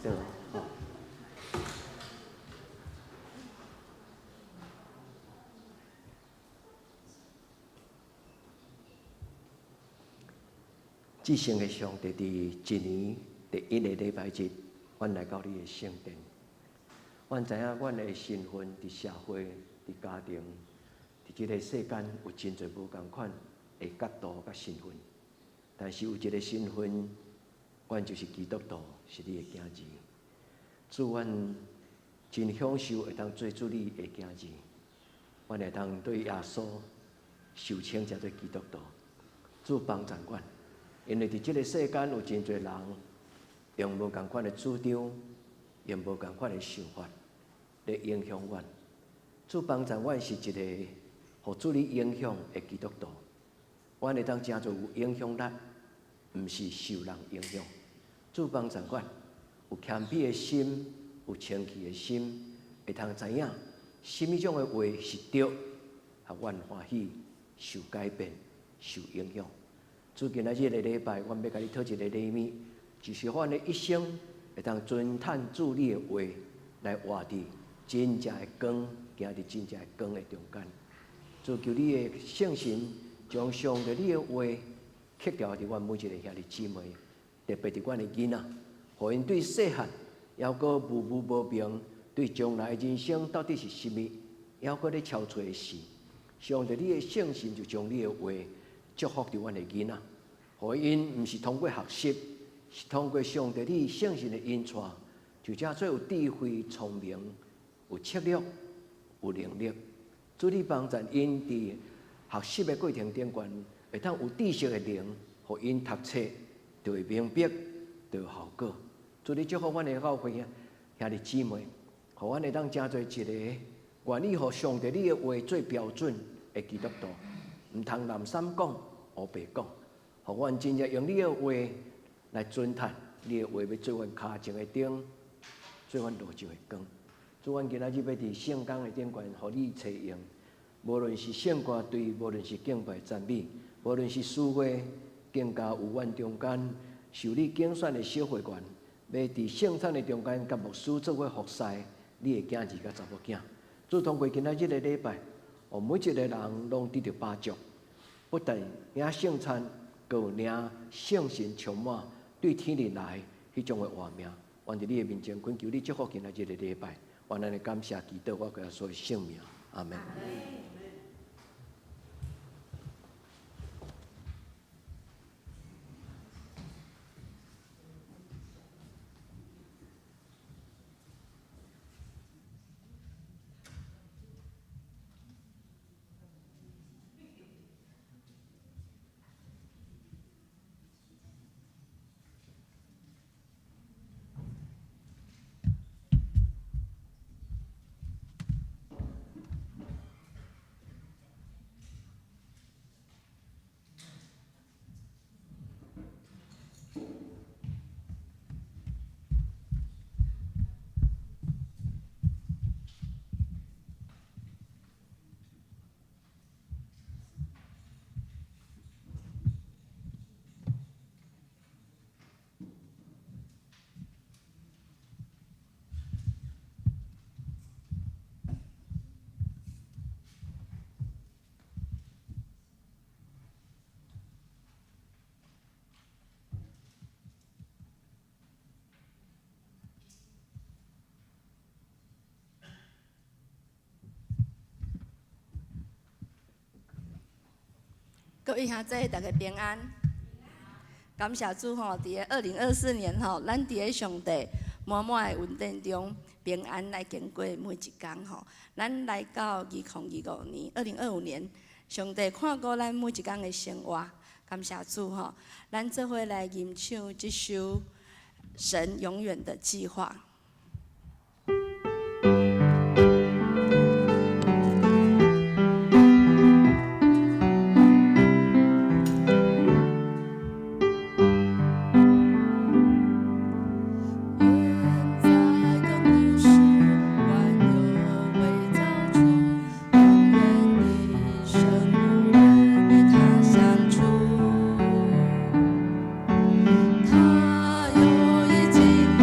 對。吼。至聖的上帝，佇一年第一個禮拜日，阮來到你的聖殿。阮知影，阮的身份佇社會、佇家庭、佇這個世間有真濟無仝款的角度佮身份，但是有一個身份，阮就是基督徒，是你的囝兒。主，阮真享受會當做主你的囝兒，阮會當對耶穌受稱叫做基督徒。主幫助阮。因為佇這個世間有真濟人用無仝款的主張，用無仝款的想法來影響阮。主幫助阮是一個予主你影響的基督徒，阮會當成做有影響力，毋是受人影響。主幫助阮有謙卑的心，有清氣的心，會通知影啥物種的話是對，予阮歡喜受改變、受影響。主今仔日個禮拜，阮欲共你討一個禮物，就是阮的一生會當遵趁主你的話來活佇真正的光，行佇真正的光的中間。主求你的聖神將上帝你的話刻牢佇阮每一個兄弟姊妹，特別佇阮的囡仔，予𪜶對細漢猶閣模糊無明，對將來的人生到底是啥物，猶閣咧撨揣的時，上帝你的聖神就將你的話祝福佇阮的囡仔，予𪜶毋是通過學習，是通過上帝你聖神的引帶，就成做有智慧、聰明、有策略、有能力。主你幫助𪜶佇學習的過程頂懸，會當有知識的靈，予𪜶讀冊就會明白，就有效果。主你祝福阮的教會兄弟姊妹，予阮會當成做一個願意予上帝你的話做標準的基督徒，毋通濫三講、烏白講，予阮真正用你的話來遵趁，你的話欲做阮跤前的燈，做阮路上的光。主，阮今仔日欲佇聖工的頂懸，予你采用，無論是聖歌隊，無論是敬拜讚美，無論是司會，更加有阮中間受你揀選的小會員，欲佇聖餐的中間，佮牧師做伙服侍你的囝兒佮查某囝。主通過今仔日個禮拜，予每一個人攏得著飽足，不但領聖餐，閣有領聖神充滿對天靈來彼種的活命。願佇你的面前，懇求你祝福今仔日個禮拜。願咱的感謝祈禱，我耶穌的聖名，阿門。各位兄弟，大家平安。感謝主吼，佇个2024年吼，咱佇个上帝滿滿的恩典中平安來經過每一工吼。咱來到2025年，2025年，上帝看顧咱每一工的生活，感謝主吼。咱做伙來吟唱這首《神永遠的計劃》。遠在亙古時，萬有未造出，永遠的神無人與他相處。他有一計劃，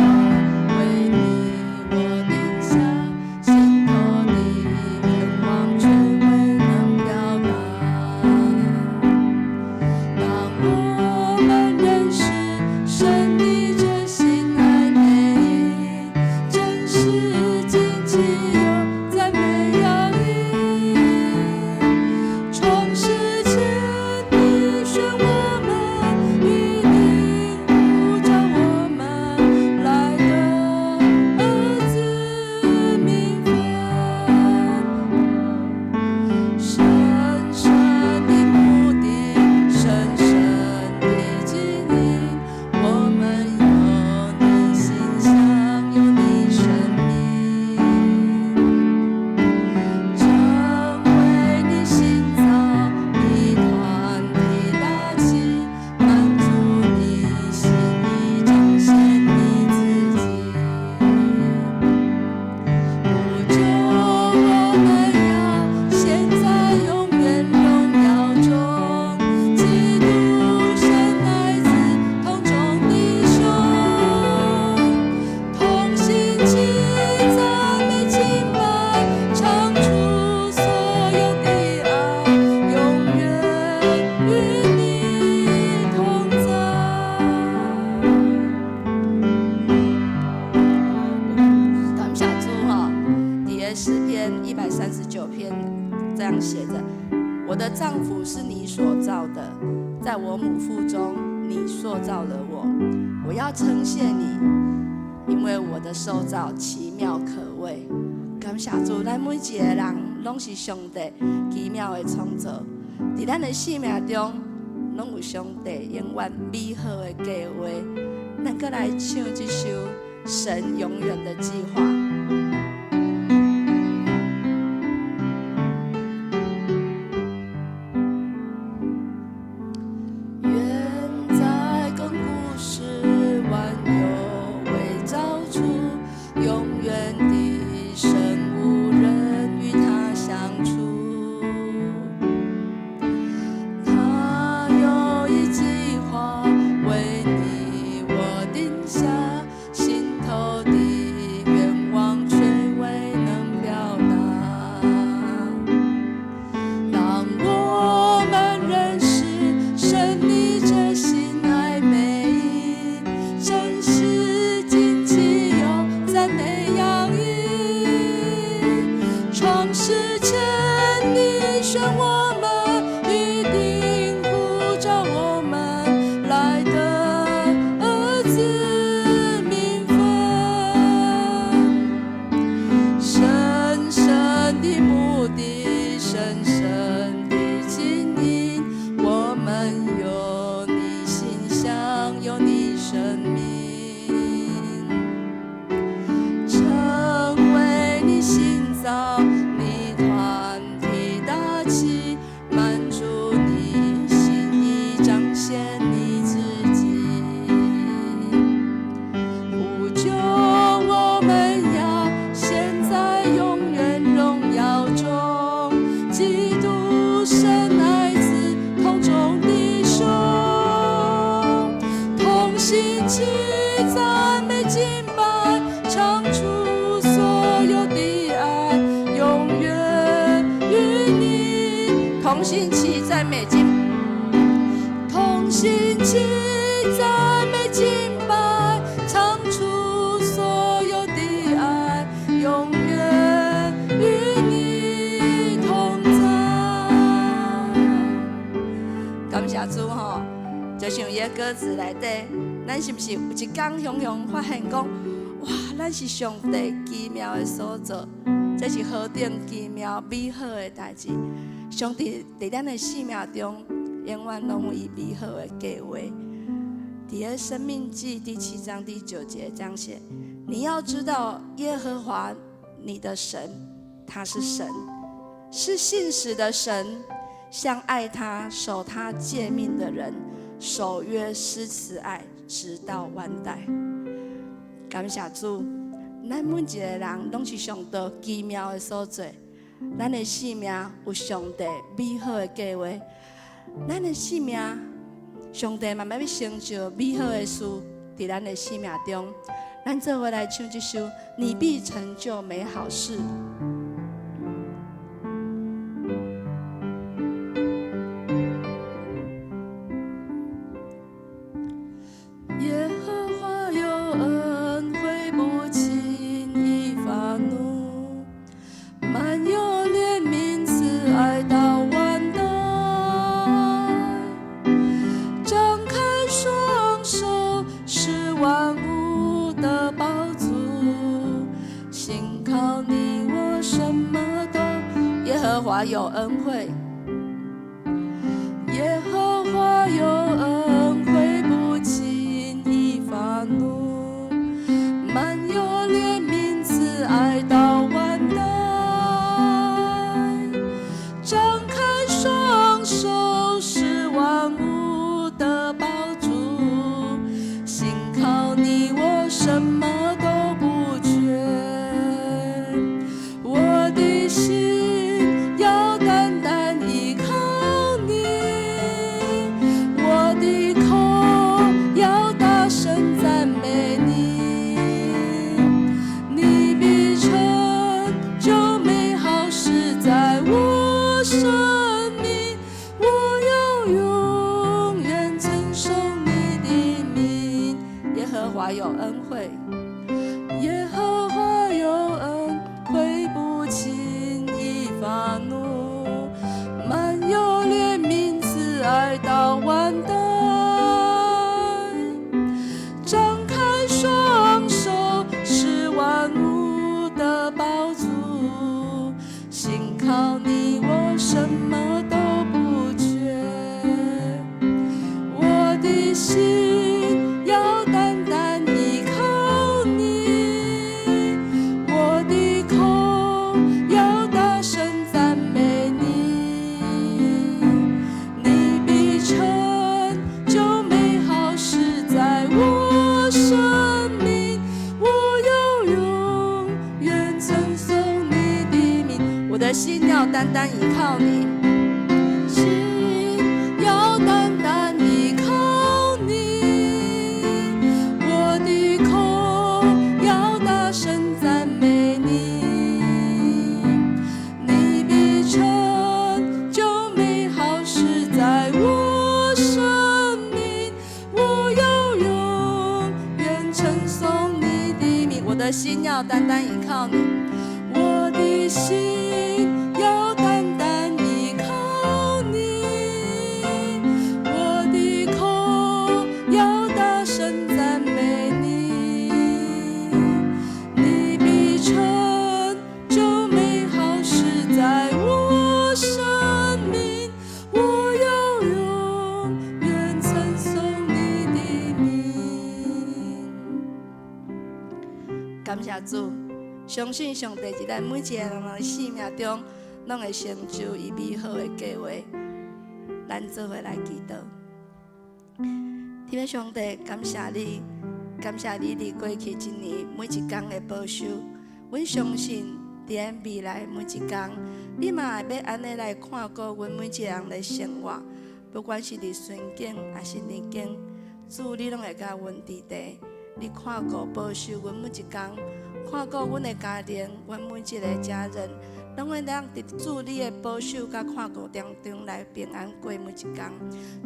詩篇139篇這樣寫著：我的臟腑是你所造的，在我母腹中你塑造了我。我要稱謝你，因為我的受造奇妙可畏。感謝主，咱每一個人攏是上帝奇妙的創造，佇咱的生命中，攏有上帝永遠美好的計劃。咱閣來唱這首《神永遠的計劃》。遠在亙古時，萬有未造出，永遠的神無人與他相處。他有一計劃為你我定下，心頭的願望卻未能表達。當我們認識神你這心愛美意，真實驚奇又讚美洋溢。創世前你選我們，預定呼召我們來得兒子名分。深深的目的，深深的經營，我們有你形象，有你生命，成為你新造，你團體大器，滿足你心意，彰顯你自己。呼求我們要現在永遠榮耀中，基督神愛子同眾弟兄，同心齊讚美敬拜，唱出所有的愛，永遠與你同心齊讚美敬，同心齊讚美敬拜，唱出所有的愛，永遠與你同在。感謝主吼，就像伊的歌詞內底，咱是毋是有一工雄雄發現講，哇，咱是上帝奇妙的所造，這是何等奇妙美好的代誌。上帝佇咱的生命中，永遠攏有伊美好的計劃。佇個《申命記》第7章第9節這樣寫：你要知道耶和華你的神，他是神，是信實的神，向愛他、守他誡命的人，守約施慈愛，直到萬代。感謝主，咱每一個人攏是上帝奇妙的所造，咱的生命有上帝美好的計劃，咱的生命，上帝嘛欲成就美好的事，佇咱的生命中。咱做伙來唱這首《你必成就美好事》。耶和華有恩惠，不輕易發怒，滿有憐憫，慈愛到萬代。張開雙手，使萬物得飽足。信靠你，我什麼都。耶和華有恩惠，耶和華有恩惠，不輕易發怒，滿有憐憫，慈愛到萬代。張開雙手，使萬物得飽足。信靠你，我什麼都不缺。我的心要單單依靠你，的心要單單倚靠你，心要單單倚靠你，我的口要大聲讚美你，你必成就美好事在我生命，我要永遠稱頌你的名。我的心要單單倚靠你，我的心要單單倚靠你，我的口要大聲讚美你，你必成就美好事在我生命，我要永遠稱頌你的名。感謝主，相信上帝佇咱每一個人的生命中，攏會成就伊美好的計劃。咱做伙來祈禱。天父上帝，感謝你，感謝你佇過去一年每一工的保守。阮相信佇咱未來每一工，你嘛會欲按呢來看顧阮每一個人的生活，不管是佇順境抑是逆境，主你攏會佮阮佇地，你看顧保守阮每一工，看顧阮的家庭，阮每一个家人，攏會當佇主你的保守佮看顧當中來平安過每一工。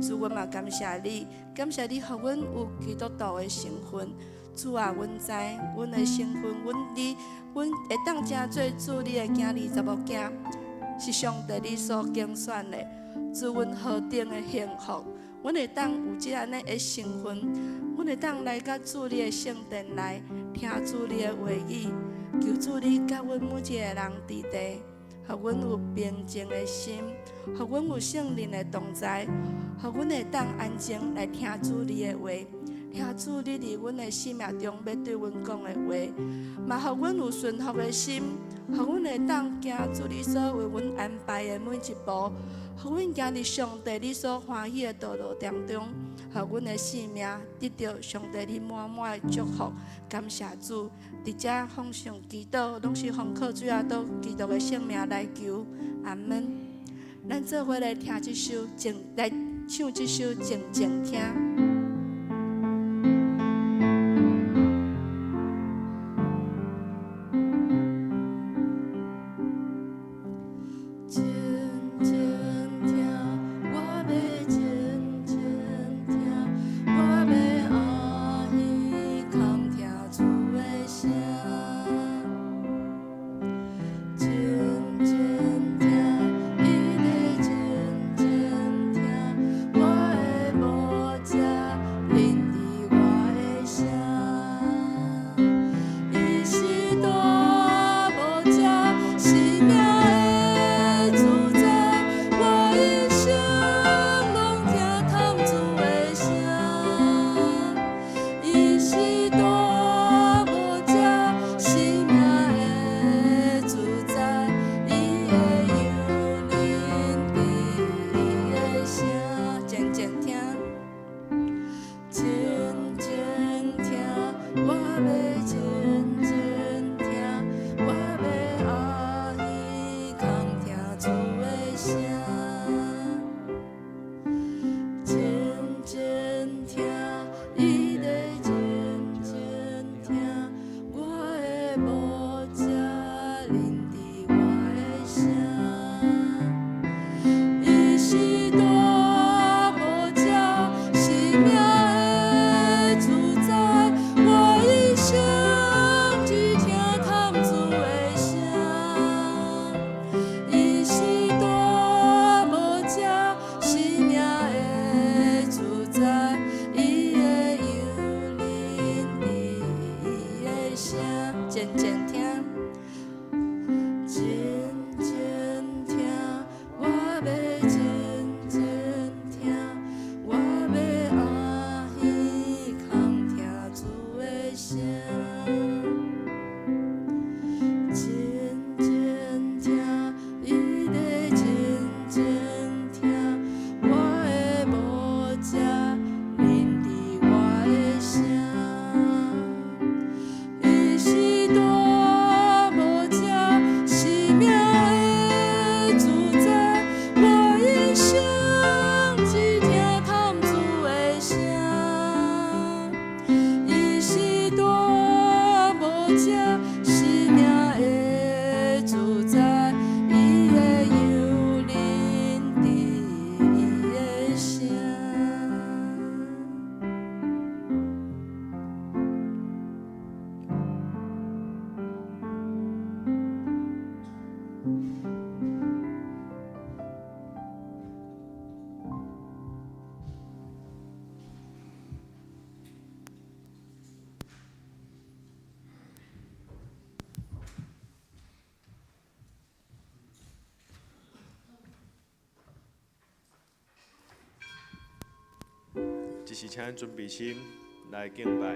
主，阮嘛感謝你，感謝你予阮有基督徒的身份。主啊，阮知阮的身份，阮你，阮會當成做主你的囝兒、查某囝，是上帝你所揀選的。主，阮何等的幸福，阮會當有這按呢的身份，阮會當來到主你的聖殿內，聽主你的話語，求主你佮阮每一個人佇地，予阮有平靜的心，予阮有聖靈的同在，予阮會當安靜來聽主你的話。聽主你佇阮的生命中欲對阮講的話，嘛予阮有順服的心，予阮會當行主你所為阮安排的每一步，予阮行佇上帝你所歡喜的道路當中，予阮的生命得著上帝你滿滿的祝福。感謝主，佇遮奉上祈禱，攏是奉靠主耶穌基督的聖名來求，阿門。咱做伙來聽這首靜，來唱這首靜靜聽。靜靜聽，我欲靜靜聽，我欲阿耳孔聽主的聲。靜靜聽，伊咧靜靜聽，我的無遮聆聽我的聲。伊是大無遮生命的主宰，我一生攏聽探主的聲。伊是大無遮生命的主宰，伊會有聆聽伊的聲。靜靜聽，靜靜聽，我欲靜靜聽，我欲阿耳孔聽主的聲。靜靜聽，伊咧靜靜聽，我的無遮聆聽我的聲。伊是大無遮生命的主宰，我一生只聽探主的聲。伊是大無遮生命的主宰，伊會有聆聽伊的聲。靜靜聽，這時請咱準備心來敬拜。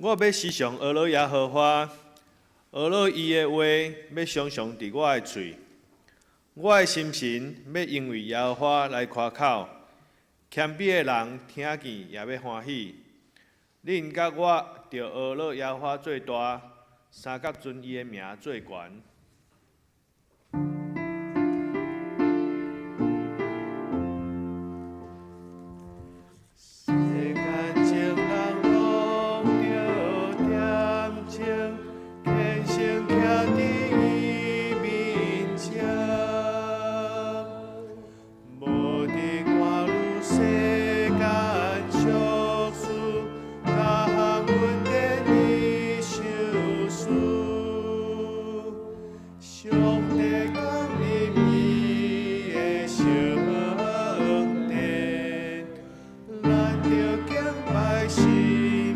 我欲時常學樂耶和華，學樂伊的話，欲常常佇我的喙。我的心神欲因為耶和華來誇口，謙卑的人聽見也欲歡喜。恁佮我著學樂耶和華做大，相佮尊伊的名做懸。世間情人攏著恬靜，虔誠徛佇伊面前，無佇掛慮世間俗事，逐項恩典伊賞賜。上帝降臨伊的聖殿，咱著敬拜心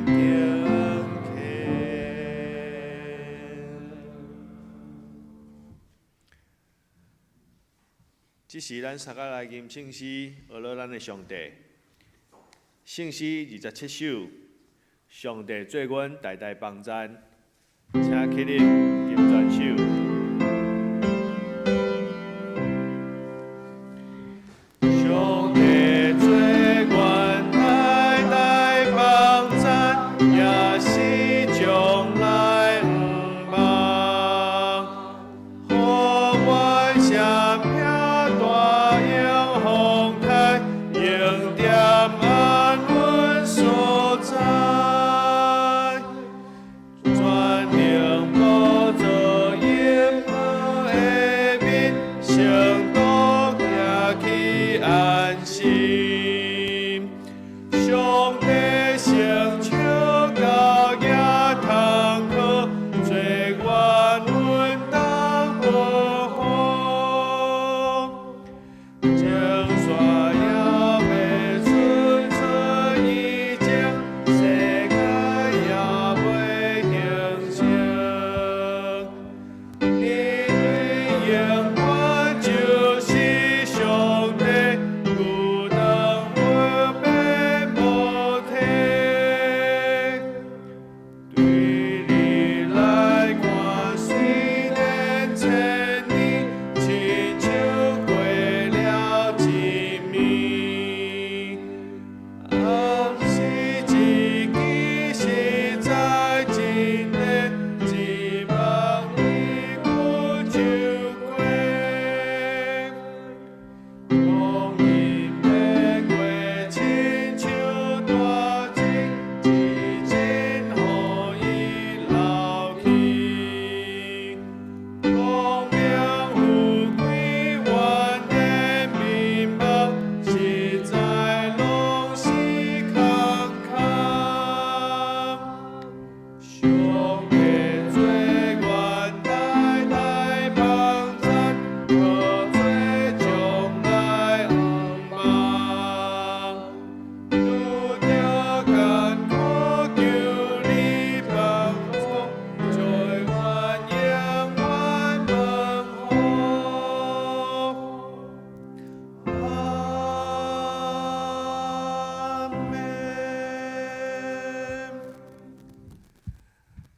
敬虔。這時，咱相佮來吟聖詩，學樂咱的上帝。聖詩27首，上帝做阮大大幫贊，請起立吟全首。上帝做阮大大幫贊，也是將來向望。予阮閃避大迎風台，營踮安穩所在。全能寶座迎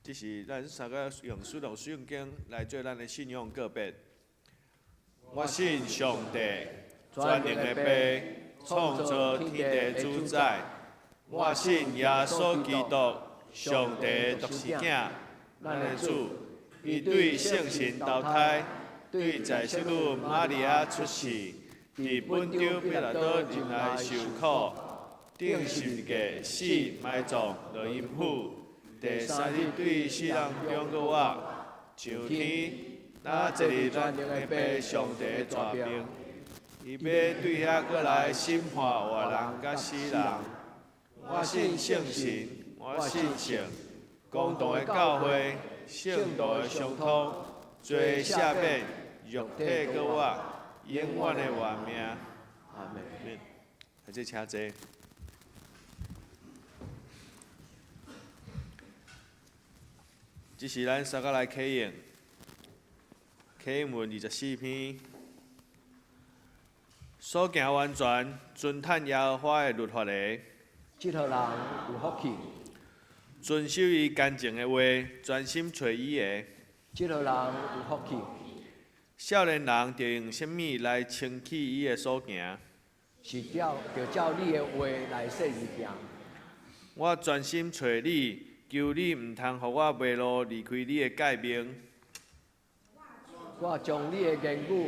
這是咱三个用使徒信經來做咱的信仰告別。我信上帝，全能的父，創造天地的主宰。我信耶穌基督，上帝的獨生囝，咱的主。伊對聖神投胎，對在聖女瑪利亞出世，佇本丟彼拉多忍耐受苦，釘十字架死埋葬，落陰府，第三日對死人中閣活，上天，若坐佇全能的父上帝的左爿，伊欲對遐閣來審判活人佮死人。我信聖神，我信聖公同的教會，聖徒的相通，罪赦免，肉體閣活，永遠的活命。阿門。來，這請坐。這是咱三個來啟應，啟應文24篇，所行完全，遵趁耶和華的律法的，這號人有福氣。遵守伊乾淨的話，專心揣伊的。這號人有福氣。少年人著用啥物來清去伊的所行？是照著照你的話來說伊行。我專心揣你，求你毋通予我迷路離開你的誡命。我將你的言語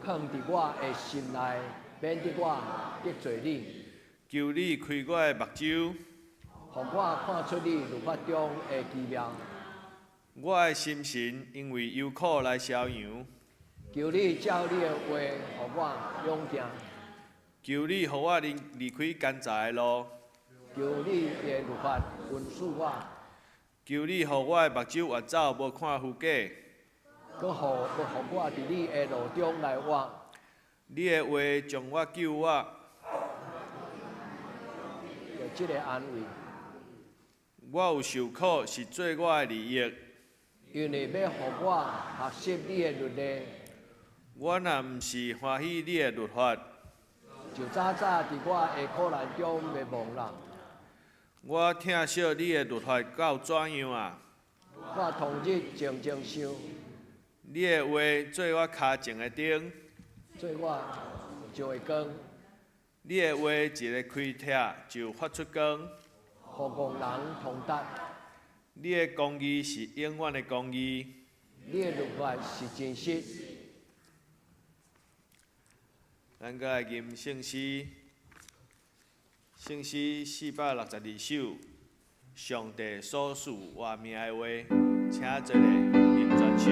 藏佇我的心內，免得我得罪你。求你開我的目睭，予我看出你律法中的奇妙。我的心神因為憂苦來消揚。求你照你的話，予我勇健。求你予我離離開奸詐的路。求你的律法允許我。求你予我的目睭越走無看虛假。閣予閣予我佇你的路中來活。你的話將我救我。著這个安慰。我有受苦是做我的利益。因為欲予我學習你的律例。我若毋是歡喜你的律法，就早早佇我的苦難中滅亡啦。我疼惜你的律法到怎樣啊？我終日靜靜想。你的話做我跤前的燈，做我路上的光。你的話一个開拆就發出光，予戇人通達。你的公義是永遠的公義，你的律法是真實。咱閣來吟聖詩，聖詩462首，上帝所賜活命的話，請做咧吟全首。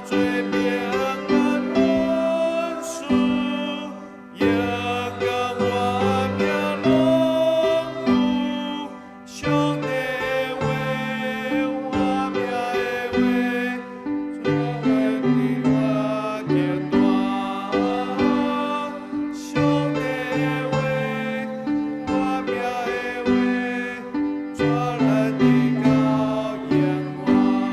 做平安恩賜，勇敢我命攏有，上帝的話，我命的話，帶咱活極大。上帝的話，我命的話，帶咱直到永遠。阿們。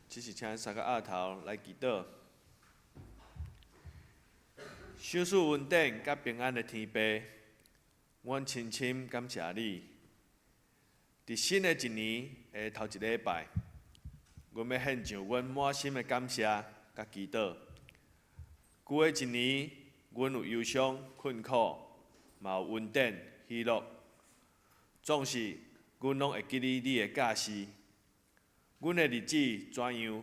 這是請三個額頭來祈禱。賞賜恩典佮平安的天父，阮深深感謝你。佇新的一年的頭一禮拜，阮欲獻上阮滿心的感謝佮祈禱。舊的一年，阮有憂傷、困苦，嘛有恩典、喜樂。總是，阮攏會記得你的教示。阮的日子怎樣，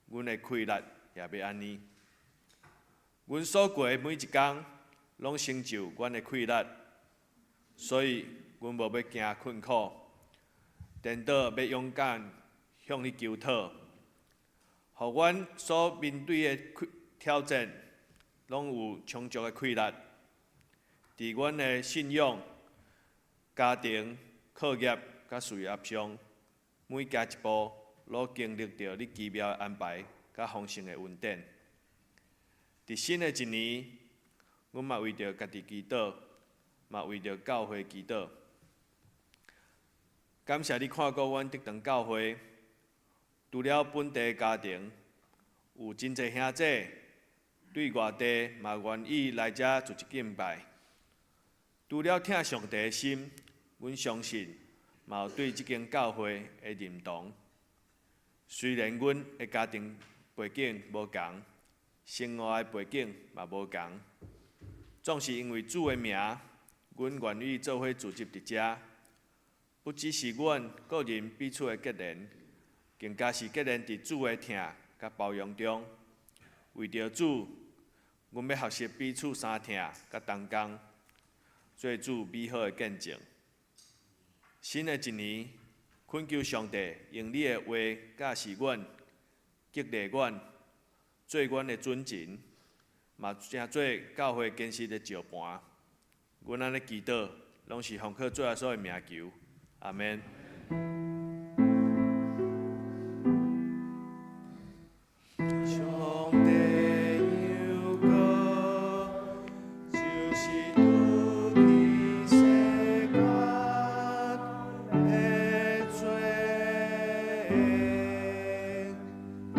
阮的氣力也欲按呢。阮所過的每一工，攏成就阮的氣力，所以阮無欲驚困苦，顛倒欲勇敢向你求討，予阮所面對的挑戰，攏有充足的氣力。佇阮的信仰、家庭、課業佮事業上，每行一步，攏經歷著你奇妙的安排佮豐盛的恩典。佇新的一年，阮嘛為著家己祈禱，嘛為著教會祈禱。感謝你看顧阮竹長教會，除了本地家庭，有真濟兄弟對外地嘛願意來遮組織敬拜。除了疼上帝的心，阮相信嘛有對這間教會的認同。雖然阮的家庭背景無仝，生活的背景嘛無仝，總是因為主的名，阮願意做伙聚集佇遮。不只是阮個人彼此的結連，更加是結連佇主的疼佮包容中。為著主，阮欲學習彼此相疼佮同工，做主美好的見證。新的一年，懇求上帝用你的話教示阮、激勵阮，做阮的準繩，嘛成做教會堅實的石盤。阮按呢祈禱，攏是奉靠主耶穌的名求，阿們。上帝羊羔，就是除去世間的罪，求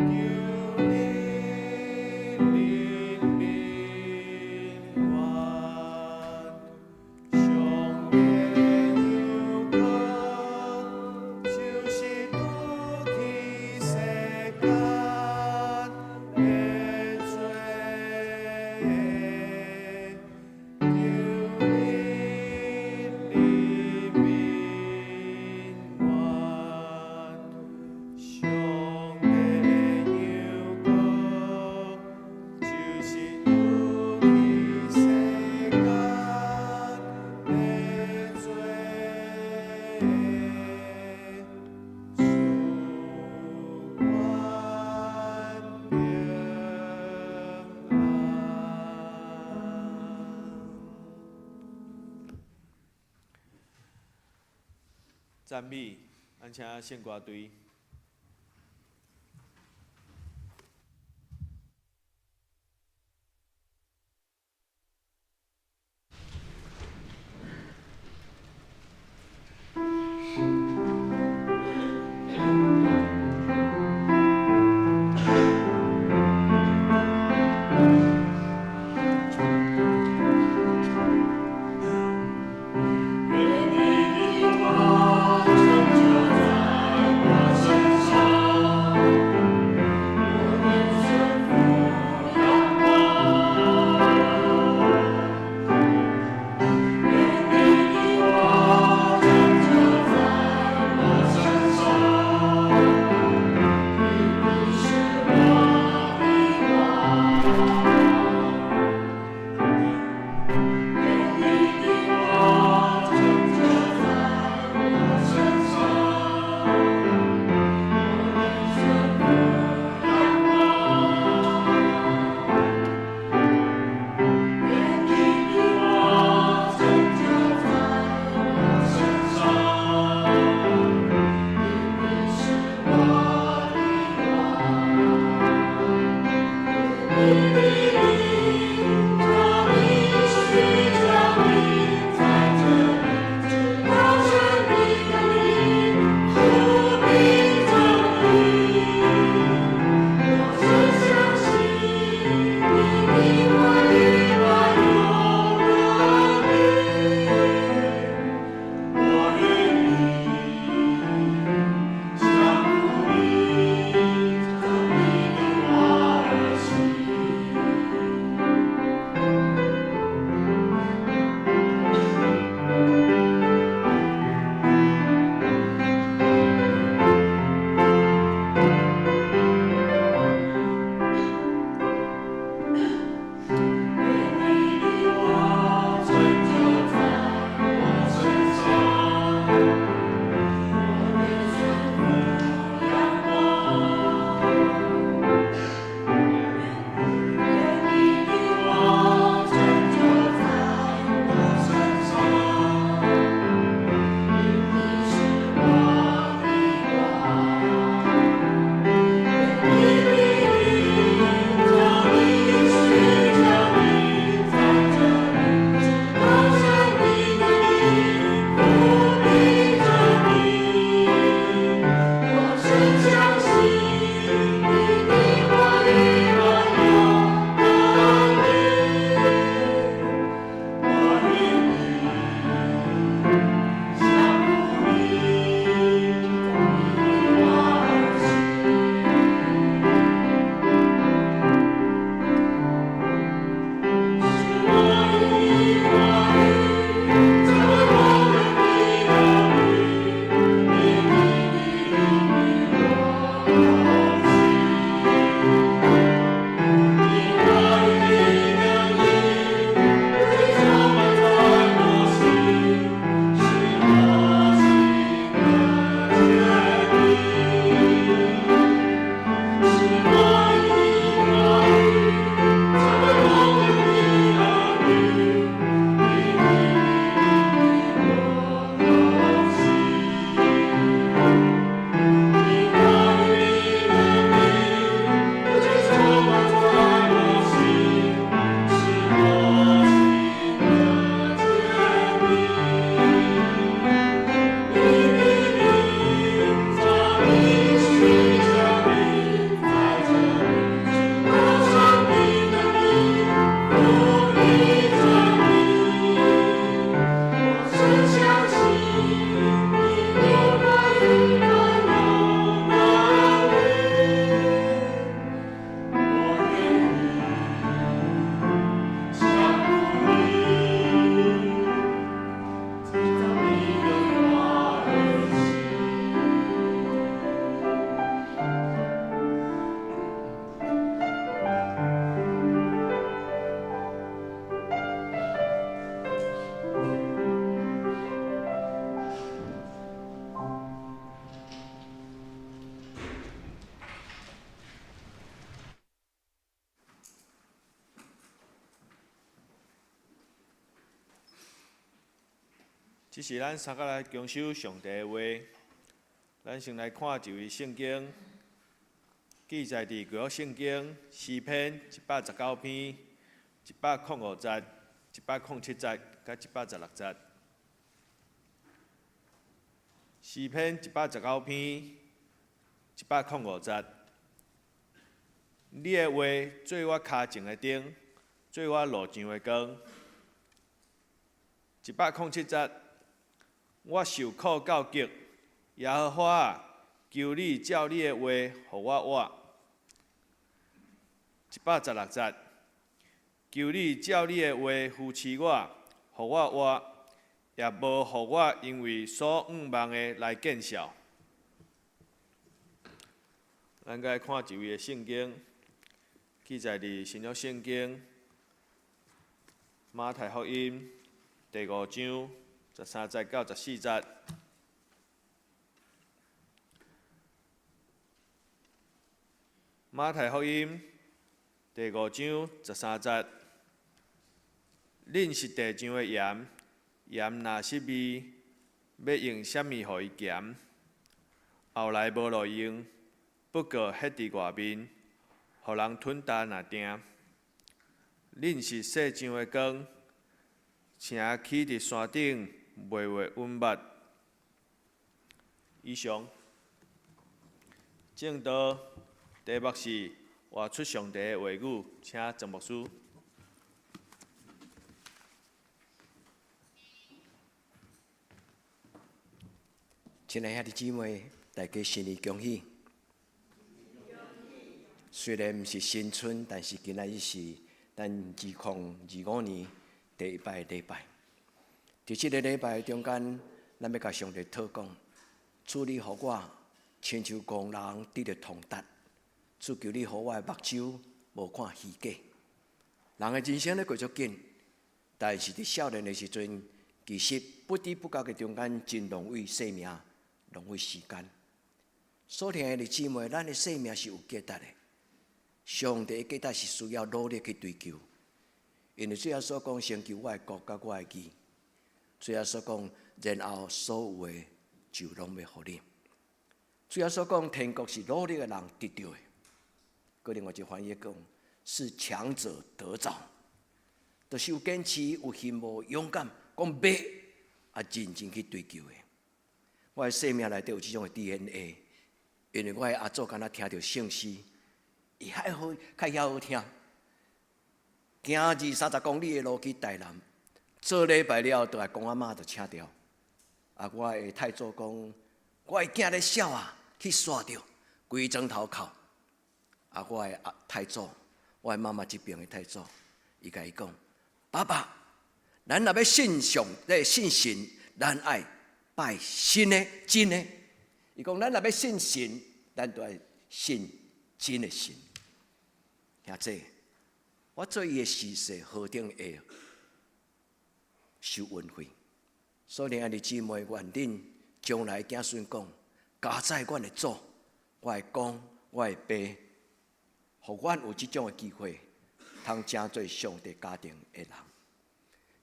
你憐憫阮。上帝羊羔，就是除去世間的罪，求你憐憫阮。上帝羊羔，就是除去世間的罪，賜阮平安。讚美，咱請聖歌隊。願你的話成就在我心。這是咱三個來共守上帝的話。咱先來看一位聖經，記載佇舊約聖經詩篇119篇105節、107節佮116節。詩篇119篇105節，你的話做我跤前的燈，做我路上的光。107節，我受苦到極，耶和華啊，求你照你的話予我活。116節，求你照你的話扶持我，予我活，也無予我因為所向望的來見笑。咱閣來看一位的聖經，記載佇新約聖經馬太福音第五章13節到14節。馬太福音第五章十三節，恁是地上的鹽，鹽若失味，欲用啥物予伊鹹？後來無路用，不過歇佇外面，予人吞焦爾定。恁是世上的光，城起佇山頂，袂會隱密。以上，證道題目是活出上帝的話語，請曾牧師。親愛兄弟姊妹，大家新年恭喜！雖然毋是新春，但是今仔日是咱2025年第一擺禮拜。佇這个禮拜中間，咱欲共上帝討講，主你予我親像戇人得著通達，主求你予我的目睭無看虛假。人的人生咧過足緊，但是佇少年的時陣，其實不知不覺的中間真浪費生命，浪費時間。所聽的姊妹，咱的生命是有價值的。上帝的價值是需要努力去追求，因為主耶穌講，先求我的國佮我的義。主耶穌講，然後所有的就攏欲予你。主耶穌講，天國是努力的人得著的。閣另外一個翻譯講，是強者得著，就是有堅持、有希望、勇敢，講欲啊，認真去追求的。我的生命內底有這種的 DNA，因為我的阿祖敢若聽著聖詩，伊較好，較曉好聽。行二三十公里的路去台南，做禮拜了後，就來公阿嬤就請著。啊，我的太祖講，我的囝咧痟啊，去煞著，規床頭哭。啊，我的阿太祖，我的媽媽這邊的太祖，伊共伊講，爸爸，咱若欲信上，咧信神，咱愛拜新的真的。伊講，咱若欲信神，咱就愛信真的神。兄弟，我做伊的婿婿何等會收運費？所以兄弟姊妹，願恁將來子孫講，加載阮的祖，我的公，我的爸，予阮有這種的機會，通成做上帝家庭的人。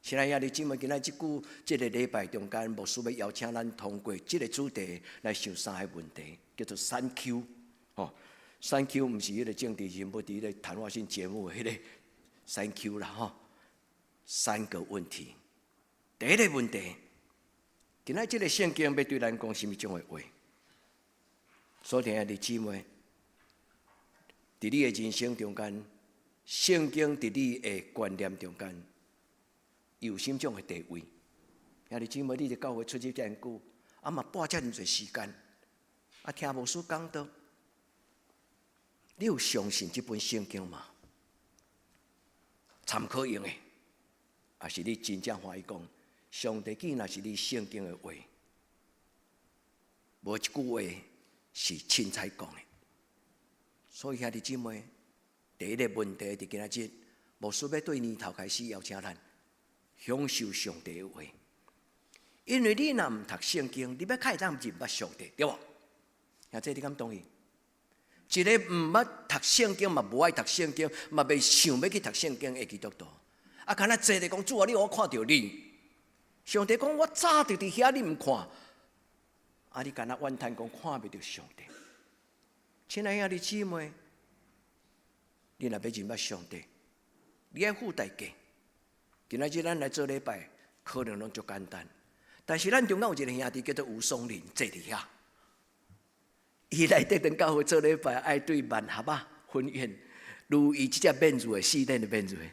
親愛兄弟姊妹，今仔這久這个禮拜中間，牧師欲邀請咱通過這个主題來想三个問題，叫做三 Q。吼，三 Q 毋是彼个政治人物佇彼个談話性節目彼个三 Q 啦吼。三個問題，第一個問題，今仔這个聖經欲對咱講啥物種的話？所聽的姊妹，佇你的人生中間，聖經佇你的觀念中間，有啥物種的地位？兄弟姊妹，你佇教會出入遮爾久，啊嘛半遮爾濟時間，啊聽牧師講道，你有相信這本聖經嗎？參考用的，抑是你真正歡喜講，上帝既然是你聖經的話，無一句話是凊彩講的。所以兄弟姊妹，第一个問題佇今仔日，牧師欲對年頭開始邀請咱享受上帝的話，因為你若毋讀聖經，你欲較會當認捌上帝，對無？兄弟，你敢同意？一个毋捌讀聖經，嘛無愛讀聖經，嘛袂想欲去讀聖經的基督徒，啊，敢若坐咧講主啊，你予我看著你，上帝講我早就佇遐，你毋看，啊！你敢若怨嘆講看袂著上帝。親愛兄弟姊妹，你若欲認捌上帝，你愛付代價。今仔日咱來做禮拜，可能攏足簡單，但是咱中間有一個兄弟叫做吳松林，坐佇遐。伊來德長教會做禮拜，愛對萬合仔分院，如伊這隻免入的四輪的免入的。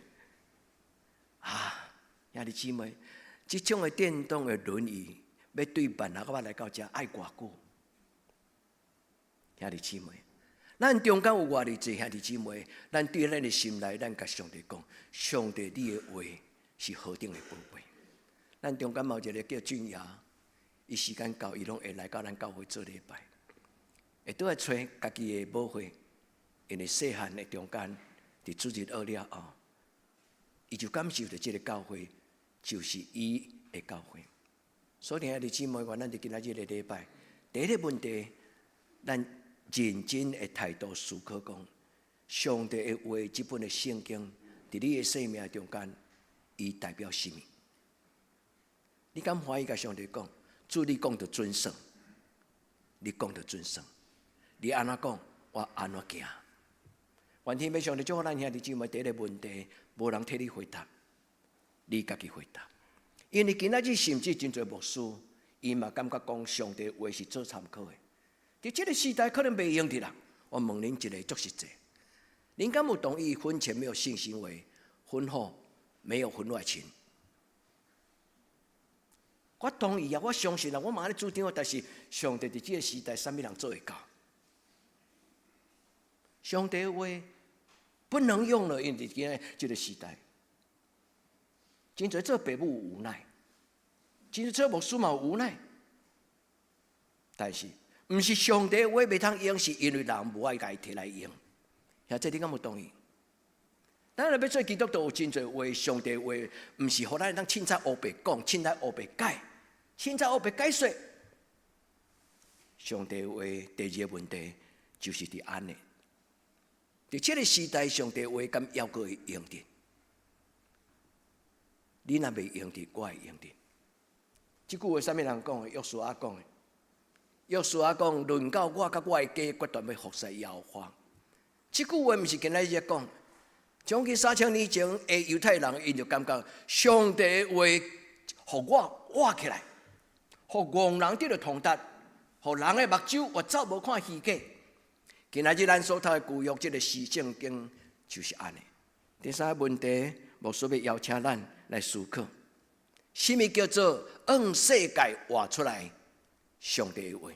啊，兄弟姊妹，這種的電動的輪椅，欲對萬合仔來到遮愛偌久？兄弟姊妹，咱中間有偌爾濟兄弟姊妹，咱對咱的心內，咱共上帝講：上帝，你的話是何等的寶貴。咱中間嘛有一個叫俊雅，伊時間到，伊攏會來到咱教會做禮拜，會倒來揣家己的母會，因為細漢的中間，佇主日學了後，伊就感受著這个教會就是伊的教會。所以兄弟姊妹，願咱佇今仔日的禮拜，第一个問題，咱認真的態度思考講，上帝的話，這本的聖經，佇你的生命中間，伊代表啥物？你敢歡喜共上帝講？主你講就準算，你講就準算，你按怎講，我按怎行。願天父上帝祝福咱兄弟姊妹，第一个問題，無人替你回答，你家己回答。因為今仔日甚至真濟牧師，伊嘛感覺講上帝話是做參考的。佇這个時代可能袂用著啦。我問恁一個足實際，恁敢有同意婚前沒有性行為，婚後沒有婚外情？我同意啊，我相信啊，我嘛按呢主張。但是上帝佇這个時代，啥物人做會到？上帝話不能用了，因為今仔這个時代，真濟做爸母無奈，真濟做牧師嘛無奈。但是，毋是上帝話袂通用，是因為人無愛共伊提來用。兄弟你敢有同意？咱若欲做基督徒，有真濟話，上帝話，毋是予咱通凊彩烏白講，凊彩烏白解，凊彩烏白解說。上帝話第二个問題就是佇按呢，佇這个時代，上帝話敢猶閣會用著？你若袂用著，我會用著。這句話啥物人講的？約書亞講的。約書亞講：論到我佮我的家，決斷欲服侍耶和華。這句話毋是今仔日講，將近3000年前的猶太人，𪜶就感覺上帝話予我活起來，予戇人得著通達，予人的目睭越走無看虛假。今仔日咱所讀的舊約這个詩聖經就是按呢。第三个問題，牧師欲邀請咱來思考，啥物叫做按世界活出來上帝的話？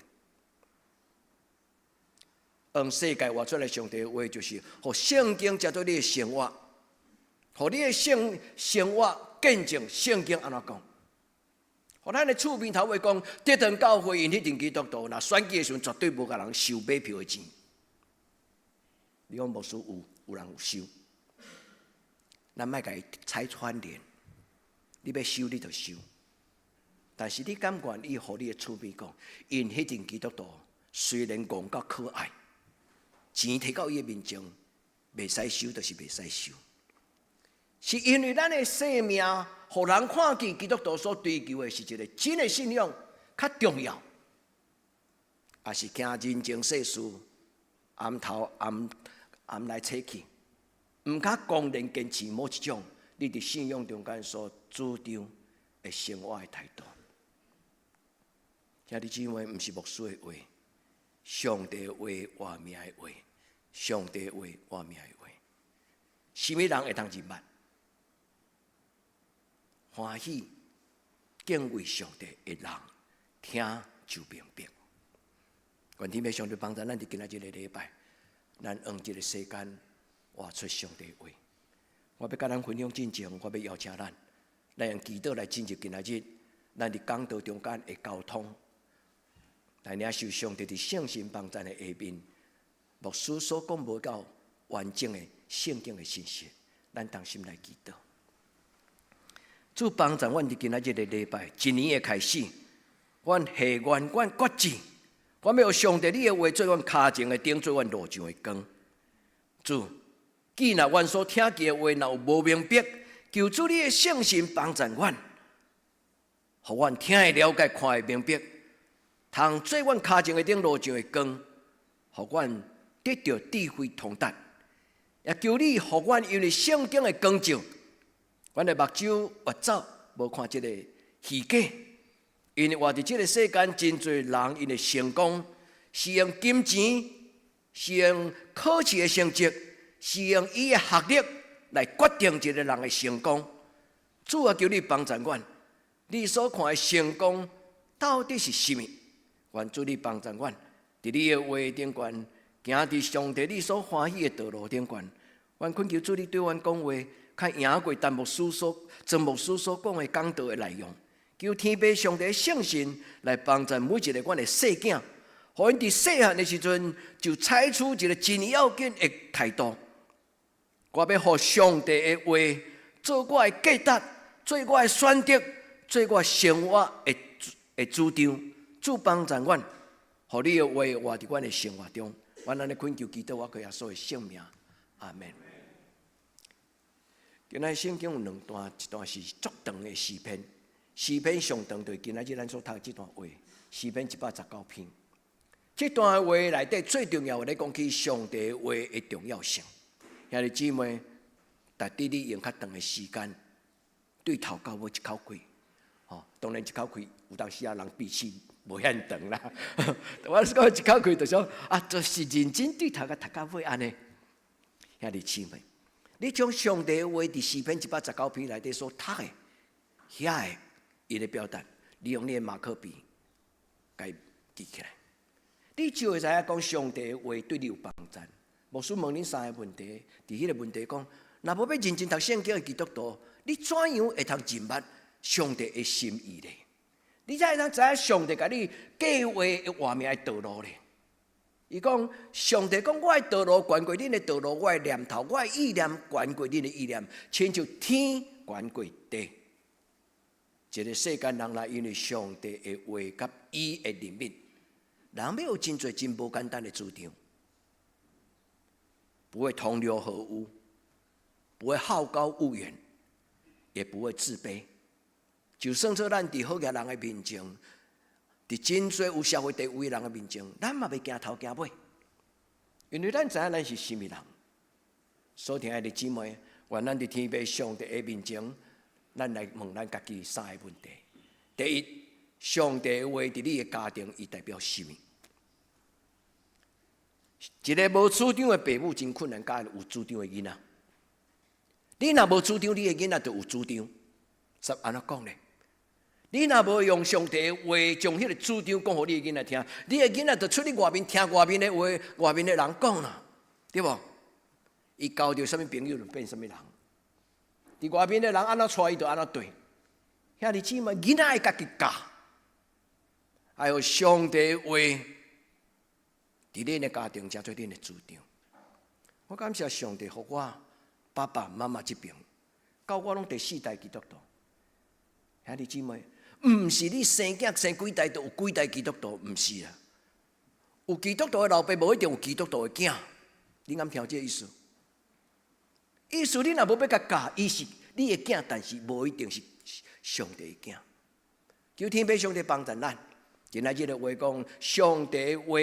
按世界活出來上帝的話，就是予聖經成做你的生活，予你的生活見證聖經按怎講。予咱的厝邊頭話講，德長教會𪜶彼陣基督徒，若選舉的時陣，絕對無共人收買票的錢。你講牧師有人有收，咱莫共伊拆穿連，你欲收你就收，但是你敢願意予你的厝邊講，𪜶彼陣基督徒雖然戇甲可愛，錢提到伊的面前，袂使收就是袂使收，是因為咱的生命，予人看見基督徒所追求的是一个真的信仰較重要，抑是驚人情世事，暗頭暗暗來揣去，毋較公然堅持某一種你佇信仰中間所主張的生活的態度。兄弟姊妹，毋是牧師的話，上帝話活命的話，上帝話活命的話，啥物人會當認捌？歡喜敬畏上帝的人，聽就明白。願天父上帝幫助咱佇今仔這个禮拜，咱用這个時間活出上帝話。我欲共咱分享進前，我欲邀請咱，來用祈禱來進入今仔日咱佇講道中間的交通，來領受上帝佇聖神幫助的下面，牧師所講無夠完整的聖經的信息，咱同心來祈禱。主幫助阮佇今仔日个禮拜，一年的開始，阮下願，阮決志，阮欲予上帝你的話做阮跤前的燈，做阮路上的光。主，既若阮所聽見的話若有無明白，求主你的聖神幫助阮，予阮聽會了解，看會明白，通做阮跤前的頂路上的光，予阮得著智慧通達。也求你予阮因為聖經的光照，阮的目睭越走無看這個虛假，因為活佇這個世間真濟人，𪜶的成功是用金錢，是用考試的成績，是用伊的學歷來決定一個人的成功。主啊，求你幫助阮，你所看的成功到底是啥物？願主你幫助阮，佇你的話頂懸，行佇上帝你所歡喜的道路頂懸。阮懇求主你對阮講話，較贏過陳牧師所曾牧師所講的講道的內容。求天父上帝聖神來幫助每一個阮的細囝，予𪜶佇細漢的時陣就採取一個真要緊的態度。我欲予上帝的話做我的價值，做我的選擇，做我生活的主張。主幫助阮，予你的話活佇阮的生活中。阮按呢懇求祈禱，我靠耶穌的聖名，阿門。今仔聖經有兩段，一段是足長的詩篇，詩篇上長就是今仔日咱所讀的這段話，詩篇119篇。這段話內底最重要的咧講起上帝話的重要性。兄弟姊妹，值得你用較長的時間對頭到尾一口氣，吼，當然一口氣有當時啊人鼻氣無遐長啦。我是講一口氣，就說啊，就是認真對頭共讀到尾按呢。兄弟姊妹，你將上帝的話佇詩篇119篇內底所讀的，遐个伊咧表達，你用你的馬克筆共伊記起來，你就會知影講上帝的話對你有幫助。牧師問恁三个問題，佇彼個問題講，若無欲認真讀聖經的基督徒，你怎樣會通認捌上帝的心意咧？你才會當知影上帝共你計劃的活命的道路咧？伊講上帝講，我的道路懸過恁的道路，我的念頭，我的意念懸過恁的意念，親像天懸過地。一個世間人來，因為上帝的話佮伊的憐憫，人欲有真濟真無簡單的主張，不會同流合污，不會好高騖遠，也不會自卑。就算做咱佇好額人的面前，佇真濟有社會地位人的面前，咱嘛袂驚頭驚尾，因為咱知影咱是啥物人。所親愛的姊妹，願咱佇天父上帝的面前，咱來問咱家己三個問題：第一，上帝的話佇你的家庭，伊代表啥物？一個無主張的爸母真困難教有主張的囡仔。你若無主張，你的囡仔就有主張。是按怎講呢？你若無用上帝的話將彼個主張講予你的囡仔聽，你的囡仔就出去外面聽外面的話，外面的人講啦，對無？伊交著啥物朋友就變啥物人。佇外面的人按怎帶伊就按怎對。兄弟姊妹，囡仔愛家己教，愛予上帝話佇恁的家庭成做恁的主張。我感謝上帝，予我爸爸媽媽這邊，到我攏第四代基督徒。兄弟姊妹，毋是你生囝生幾代就有幾代基督徒，毋是啊。有基督徒的老爸，無一定有基督徒的囝。你敢聽這個意思？意思你若無欲共教，伊是你的囝，但是無一定是上帝的囝。求天父上帝幫助咱。今仔日的話講，上帝話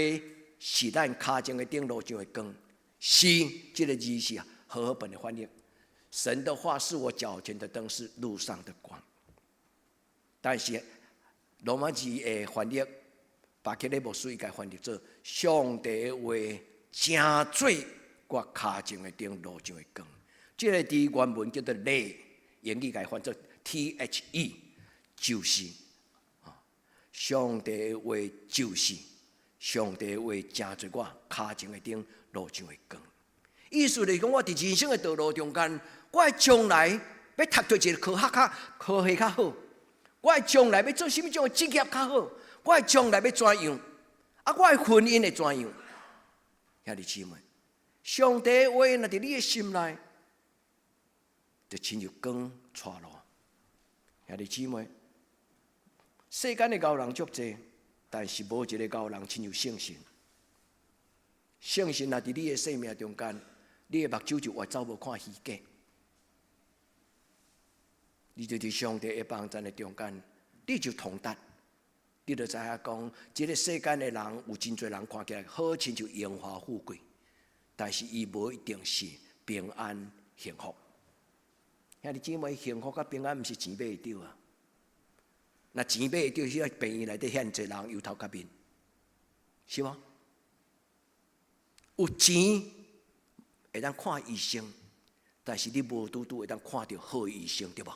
是咱跤前的頂路上的光，是這個字是和合本的翻譯。神的話是我腳前的燈，是路上的光。但是羅馬字的翻譯，巴克禮牧師伊共翻譯做上帝的話，成做我跤前的頂路上的光。這個字原文叫做 the，英語共翻做 the，就是上帝的話，就是上帝的話，成做我跤前的燈，路上的光。意思就是講，我佇人生的道路中間，我的將來欲讀著一個科學較科系較好，我的將來欲做啥物種的職業較好，我的將來欲怎樣？啊，我的婚姻會怎樣？兄弟姊妹，上帝的話若佇你的心內，就親像光帶路。兄弟姊妹，世間的𠢕人足濟，但是無一個𠢕人親像聖神。聖神若佇你的生命中間，你的目睭就越走無看虛假。你就佇上帝的幫贊的中間，你就通達。你就知影講，這个世間的人有真濟人看起來好親像榮華富貴，但是伊無一定是平安幸福。兄弟姊妹，幸福佮平安毋是錢買會著啊！若錢買會著，彼個病院內底遐濟人憂頭結面，是無？有錢會當看醫生，但是你無拄拄會當看著好醫生，對無？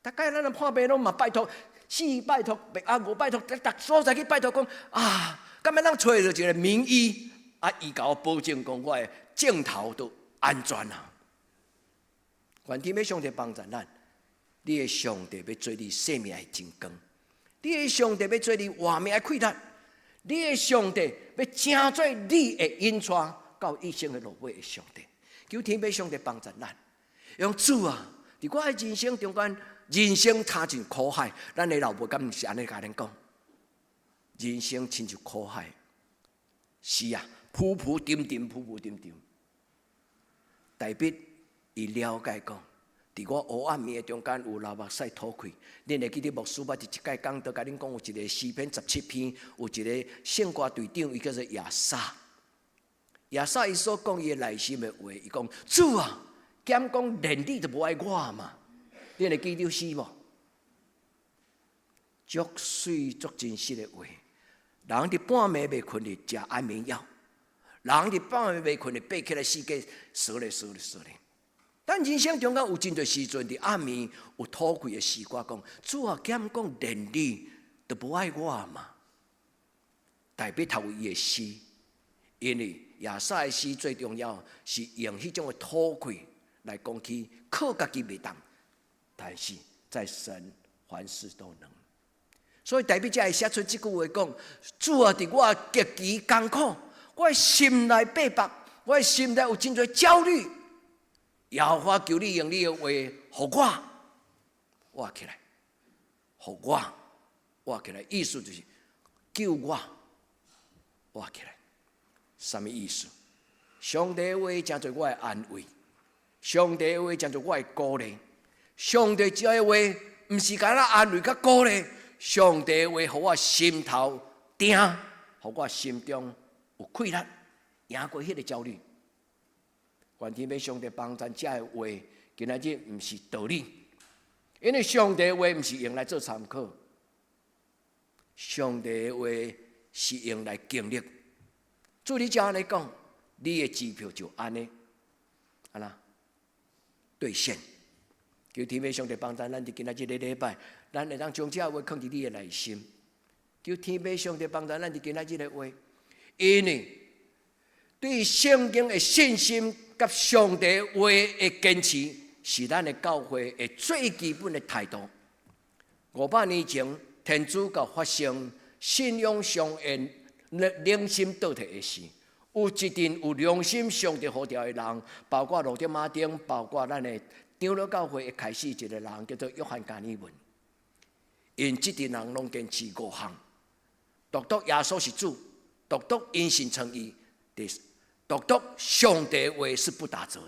逐擺咱若破病攏嘛拜託，四拜託，啊五拜託，逐所在去拜託講啊，敢欲通揣著一個名醫，啊，伊共我保證講，我的症頭都安全啊！願天父上帝幫助咱，你的上帝欲做你生命的真光，你的上帝欲做你活命的氣力，你的上帝欲成做你的引帶到一生的落尾的上帝，求天父上帝幫助咱，用主啊，佇我的人生中間，人生親像苦海，咱的老母敢毋是按呢共咱講？人生親像苦海，是啊，浮浮沉沉，浮浮沉沉。大衛伊了解講，佇我黑暗暝的中間有流目屎吐氣。恁會記得牧師捌佇一擺講道，共恁講有一個詩篇17篇，有一個聖歌隊長，伊叫做亞薩。亞薩伊所講伊的內心的話，伊講主啊，敢講連你都無愛我嘛？恁會記得詩無？足媠足真實的話，人佇半暝袂睏咧，食安眠藥；人佇半暝袂睏咧，爬起來四界踅咧踅咧踅咧。但人生中間有真濟時陣，佇暗暝有吐氣的詩歌講：主啊，敢講連你都無愛我嘛？大衛透過伊的詩，因為亞薩的詩最重要是用彼種的吐氣來講起靠家己袂當，但是在神凡事都能。所以大衛才會寫出這句話講：主啊，佇我極其艱苦，我的心內逼迫，我的心內有真濟焦慮。耶和華求你用你的話，予我活起來，予我活起來，意思就是救我活起來。啥物意思？上帝的話成做我的安慰，上帝的話成做我的鼓勵，上帝這个話毋是干焦安慰佮鼓勵，上帝的話予我心頭定，予我心中有氣力，贏過彼个焦慮。願天父上帝幫咱這个話，今仔日毋是道理，因為上帝的話毋是用來做參考，上帝的話是用來經歷。主你這按呢講，你的支票就按呢，按怎兌現。求天父上帝幫咱，咱佇今仔這个禮拜，咱會當將這話囥佇你的內心。求天父上帝幫咱，咱佇今仔這个話，因為對聖經的信心佮上帝話的堅持，是咱的教會的最基本的態度。500年前，天主教發生信仰上的良心倒退的事，有一陣有良心上帝呼召的人，包括路德馬丁，包括咱的長老教會的開始一個人叫做約翰加爾文。𪜶這陣人攏堅持五項：獨獨耶穌是主，獨獨因信稱義，獨獨上帝話是不打折。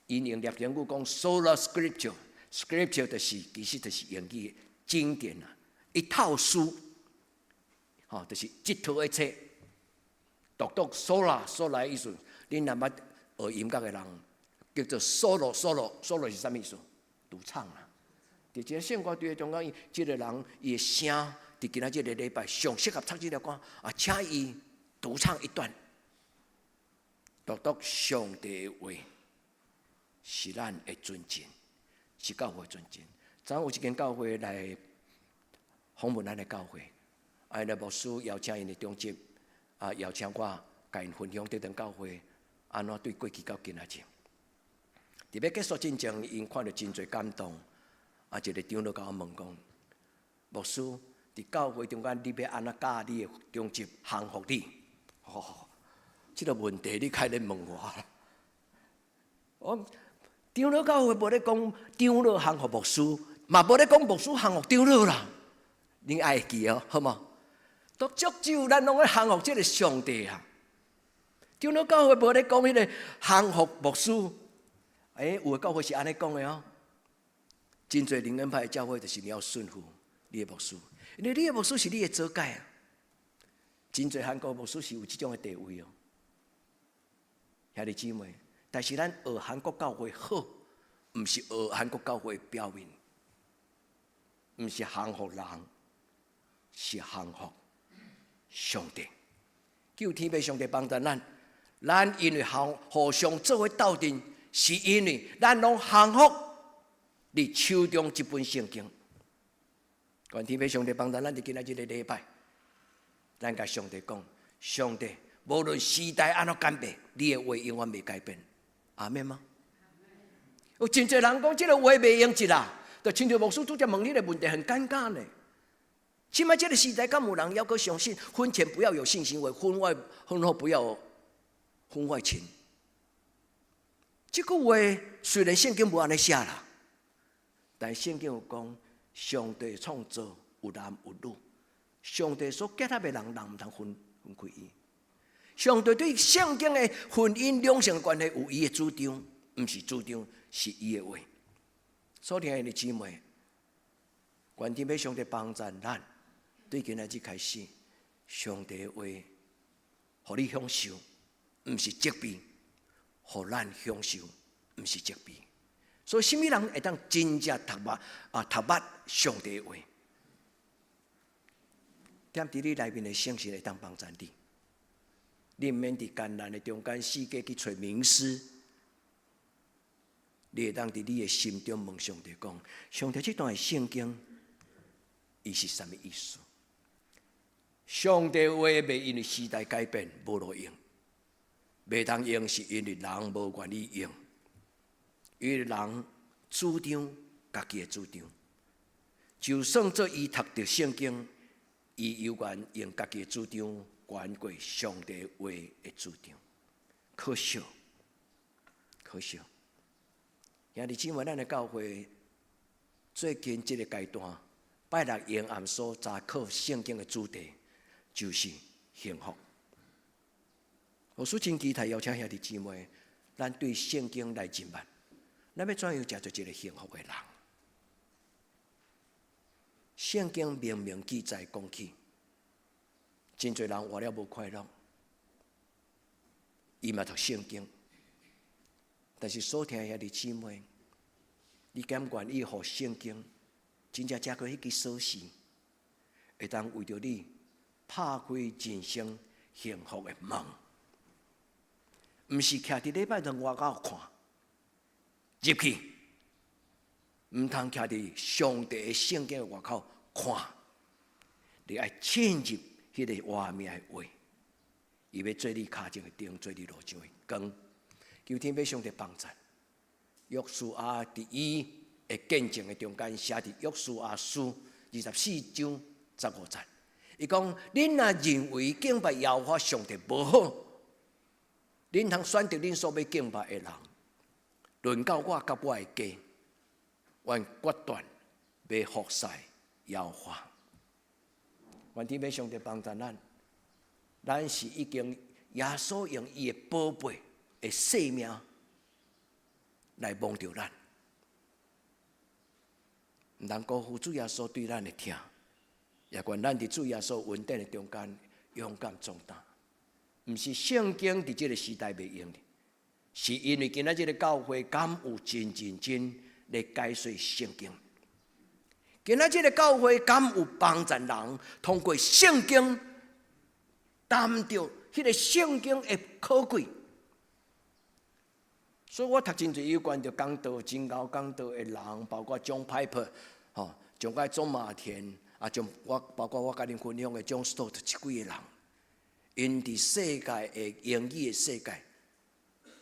𪜶用拉丁語講 “sola scriptura”，scripture 就是其實就是英語經典啊，一套書，吼，就是這套的冊。獨獨 sola，sola 意思，恁若捌學音樂的人，叫做 solo，solo，solo 是啥物意思？獨唱啊！佇這個聖歌隊的中間，這个人伊的聲，佇今仔這个禮拜上適合唱這個歌啊，請伊獨唱一段。獨獨上帝的話是咱的準繩，是教會準繩。昨昏有一間教會來訪問咱的教會，啊，𪜶牧師邀請𪜶的長執，啊，邀請我共𪜶分享這間教會按怎對過去到今仔日。佇欲結束進前，𪜶看著真濟感動，啊，一个長老共我問講：牧師，佇教會中間，你欲按怎教你的長執降服你？吼，這个問題你較咧問我。我長老教會無咧講長老降服牧師，嘛無咧講牧師降服長老啦。恁愛會記哦，好無？都足少咱攏咧降服這个上帝啊！長老教會無咧講彼个降服牧師，欸，有的教會是按呢講的哦。真濟靈恩派的教會就是你要順服，你的牧師，因為你的牧師是你的左界啊。真濟韓國牧師是有這種的地位哦，兄弟姊妹。但是咱學韓國教會好，毋是學韓國教會表面，毋是降服人，是降服上帝。求天父上帝幫助咱，咱因為互相做伙鬥陣，是因為咱攏降服佇手中這本聖經。願天父上帝幫助咱佇今仔這個禮拜，咱共上帝講：上帝，無論時代按怎改變，你的話永遠袂改變。阿們嗎？有真濟人講這个話袂用得啦，就親像牧師拄才問你的問題很尷尬呢。這擺這个時代，敢有人猶閣相信婚前不要有性行為，婚外婚後不要婚外情？這句話雖然聖經無按呢寫啦，但聖經有講，上帝創造有男有女，上帝所結合的人，人毋通分開伊。上帝對聖經的婚姻兩性關係有伊的主張，毋是主張，是伊的話。所親愛的姊妹，願天父上帝幫助咱，對今仔日開始，上帝的話，予你享受，毋是責備；予咱享受，毋是責備。所以，啥物人會當真正讀捌啊？讀捌上帝的話，踮佇你內面的聖神會當幫助你。你毋免佇艱難的中間四界去揣名師，你會當佇你的心中問上帝講：上帝，這段的聖經，伊是啥物意思？上帝話袂因為時代改變無路用，袂當用是因為人無願意用，因為人主張家己的主張，就算做伊讀著聖經，伊猶原用家己的主張懸過上帝話的主張，可惜，可惜。兄弟姊妹，咱的教會最近這個階段，拜六營暗所查考聖經的主題就是幸福。我說真期待邀請兄弟姊妹，咱對聖經來認捌，咱欲怎樣成做一個幸福的人？聖經明明記載講起，真濟人活了無快樂，伊嘛讀聖經，但是所聽兄弟姊妹，你敢願意予聖經真正成做彼支鎖匙，會當為著你拍開人生幸福的門？毋是徛佇禮拜堂外口看入去，毋通徛佇上帝的聖經的外口看，你愛進入彼个活命的話，伊欲做你跤前的燈，做你路上的光。求天父上帝幫助。約書亞佇伊的見證的中間，寫佇約書亞書24章15節。伊講：恁若認為敬拜耶和華上帝無好，恁通選擇恁所欲敬拜的人。輪到我佮我的家，阮決斷欲服侍耶和華。願天父上帝幫助咱，咱是已經耶穌用伊的寶貝的性命來摸著咱，毋通辜負主耶穌對咱的疼，也願咱佇主耶穌恩典的中間勇敢壯膽。毋是聖經佇這个時代袂用的，是因為今仔這个教會敢有真認真來解說聖經？今仔這个教會敢有幫助人通過聖經擔著彼个聖經的可貴？所以我讀真濟有關著講道真𠢕講道的人，包括 John Piper，吼，像個鍾馬田，啊，像我包括我共恁分享的 John Stott 這幾個人，𪜶佇世界的英語的世界，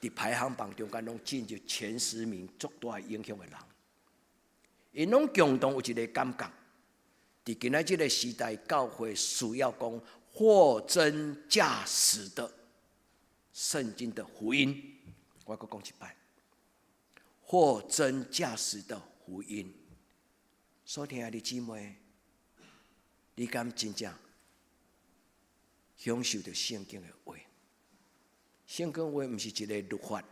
佇排行榜中間攏進入前10名足大影響的人，𪜶攏共同有一个感覺，佇今仔這个時代，教會需要講貨真價實的聖經的福音。我閣講一擺，貨真價實的福音。所親愛的姊妹，你敢真正享受著聖經的話？聖經話毋是一个律法，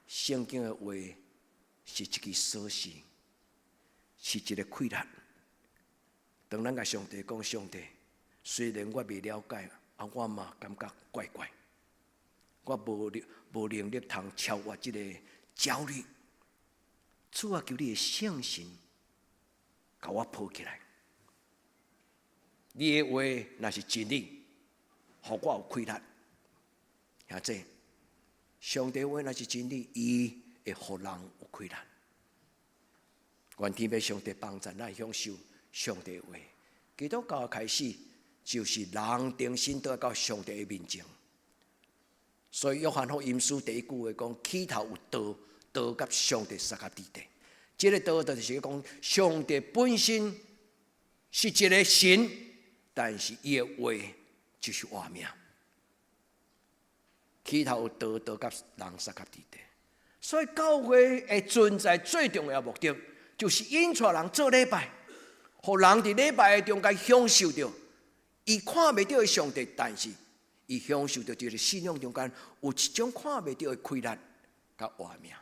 聖經的話是一支鎖匙，是一个氣力，當咱共上帝講，上帝，雖然我未了解，啊，我嘛感覺怪怪，我無能力通超越這個焦慮。主啊，求你的聖神，共我抱起來。你的話若是真理，予我有氣力。兄弟，上帝話若是真理，伊會予人有氣力。願天父上帝幫助咱享受上帝話。基督教開始就是人重新倒到上帝的面前。所以約翰福音書第一句話講：起頭有道，道佮上帝相佮佇咧。這個道就是講上帝本身是一個神，但是伊的話就是活命。起頭有道，道佮人相佮佇咧。所以教會的存在最重要目的，就是引帶人做禮拜，予人佇禮拜的中間享受著伊看袂著的上帝，但是伊享受著這個信仰中間有一種看袂著的氣力佮活命。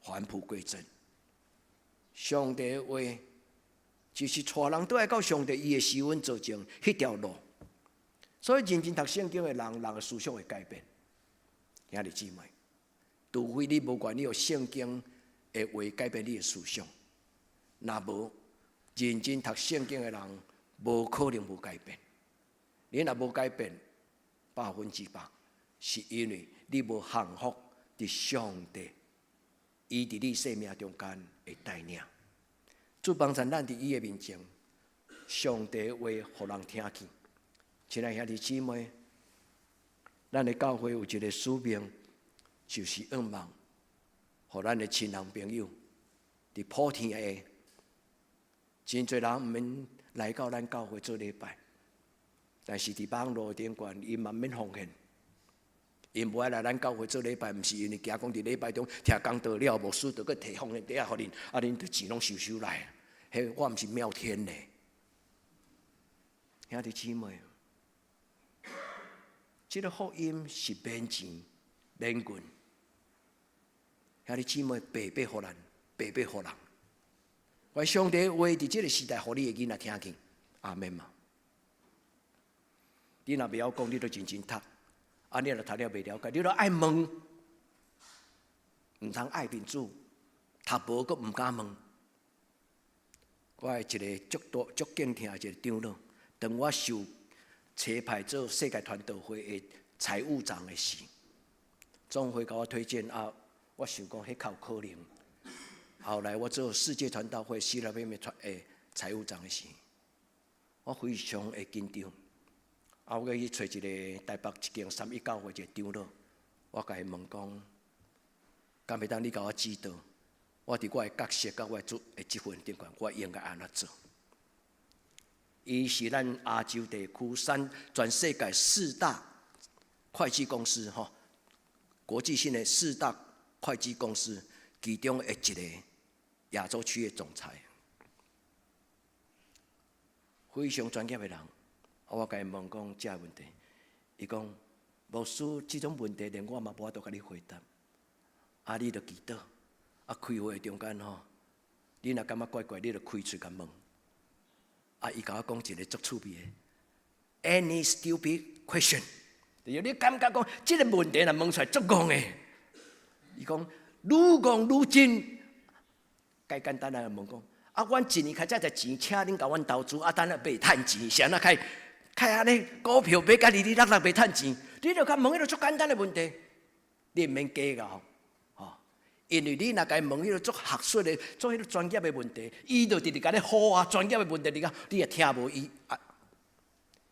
返璞歸真，上帝的話就是帶人倒來到上帝伊會施阮做證彼條路。所以認真讀聖經的人，人的思想會改變。兄弟姊妹，除非你無願意予聖經的話改變你的思想，若無認真讀聖經的人，無可能無改變。你若無改變，100%是因為你無降服佇上帝，伊佇你生命中間的帶領。主幫助咱佇伊的面前，上帝話予人聽見。親愛兄弟姊妹，咱的教會有一個使命，就是向望，予咱的親人朋友佇普天下，真濟人毋免來到咱教會做禮拜，但是佇網路頂懸，𪜶嘛免奉獻。𪜶無愛來咱教會做禮拜，毋是因為驚講佇禮拜中聽講道了，牧師就閣提奉獻袋仔予恁，啊恁就錢攏收收來。彼我毋是妙天呢，兄弟姊妹，這個福音是免錢免銀，兄弟姊妹白白予咱，白白予人。願上帝話佇這個時代，予你的囡仔聽見，阿們嘛。你若袂曉講，你就認真讀。啊！你若讀了袂了解，你著愛問，毋通愛面子，讀無閣毋敢問。我的一個足大足敬聽的一個長老，當我受差派做世界傳道會的財務長的時，總會共我推薦啊，我想講彼較有可能。後來我做世界傳道會希臘邊的財務長的時，我非常的緊張。啊！我去揣一個台北一間三一教會一個長老，我共伊問講，敢會當你共我指導？我佇我的角色佮我的主的職份頂懸，我應該按怎做？伊是咱亞洲地區三全世界四大會計公司吼，國際性的四大會計公司其中的一個亞洲區的總裁，非常專業的人。我共伊問講這個問題，伊講牧師這種問題，連我嘛無法度共你回答。啊，你著祈禱，啊，開會中間吼，你若感覺怪怪，你著開喙共問。啊，伊共我講一個足趣味的，Any stupid question，就是你感覺講這個問題若問出來足戇的，伊講愈戇愈真，較簡單來問講，啊，阮一年較才錢，請恁共阮投資，啊，等下袂趁錢，是按怎開？開按呢股票買甲利利落落袂趁錢，你著較問彼個足簡單的問題，你毋免假𠢕，吼，因為你若共伊問彼個足學術的、做彼個專業的問題，伊就直直共你唬啊，專業的問題你講你也聽無伊啊。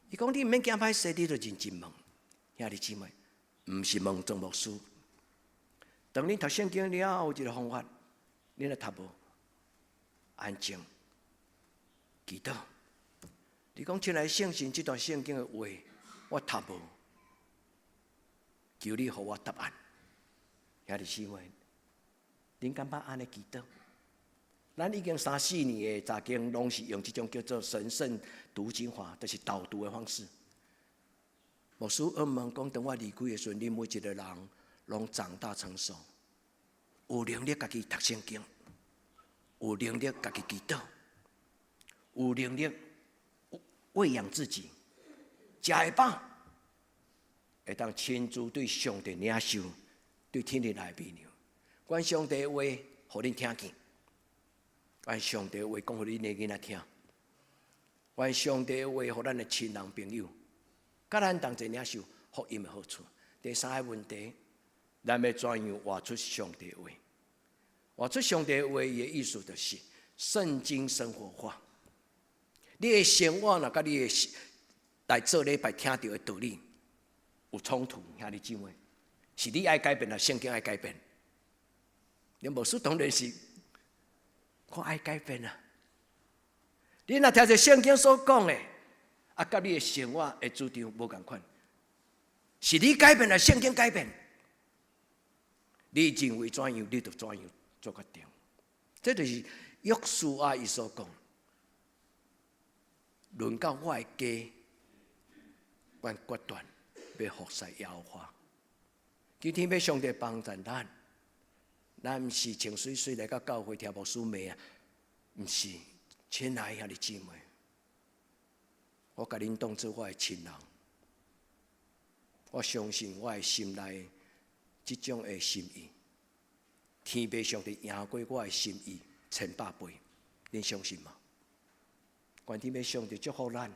伊講你毋免驚歹勢，你著認真問，兄弟姊妹，毋是問莊牧師。當你讀聖經了後，有一個方法，你若讀無，安靜，祈禱。你講親愛聖神這段聖經的話，我讀無，求你予我答案。兄弟姊妹，恁敢捌按呢祈禱？咱已經三四年的查經，攏是用這種叫做神聖讀經法，就是導讀的方式。牧師問問講，當我離開的時陣，恁每一個人攏長大成熟，有能力家己讀聖經，有能力家己祈禱，有能力餵養自己，食會飽，會當親自對上帝領受，對天地來的榮耀。願上帝的話，予恁聽見；願上帝的話講予恁的囡仔聽；願上帝的話，予咱的親人朋友，佮咱同齊領受福音的好處。第三个問題，咱欲怎樣活出上帝的話？活出上帝的話，伊的意思就是聖經生活化。你的生活若佮你的來做禮拜聽著的道理有衝突，兄弟姊妹，是你愛改變，抑聖經愛改變？你牧師當然是我愛改變啊！你若聽著聖經所講的，啊，佮你的生活的主張無仝款，是你改變，抑聖經改變？你認為怎樣，你就怎樣做決定。這就是約書亞伊所講。輪到我的家，阮決斷欲服侍耶和華。今天欲上帝幫助咱，咱毋是穿媠媠來到教會聽牧師罵啊，毋是，親愛兄弟姊妹，我共恁當做我的親人，我相信我的心內這種的心意，天父上帝贏過我的心意千百倍，恁相信嗎？願天父上帝祝福咱，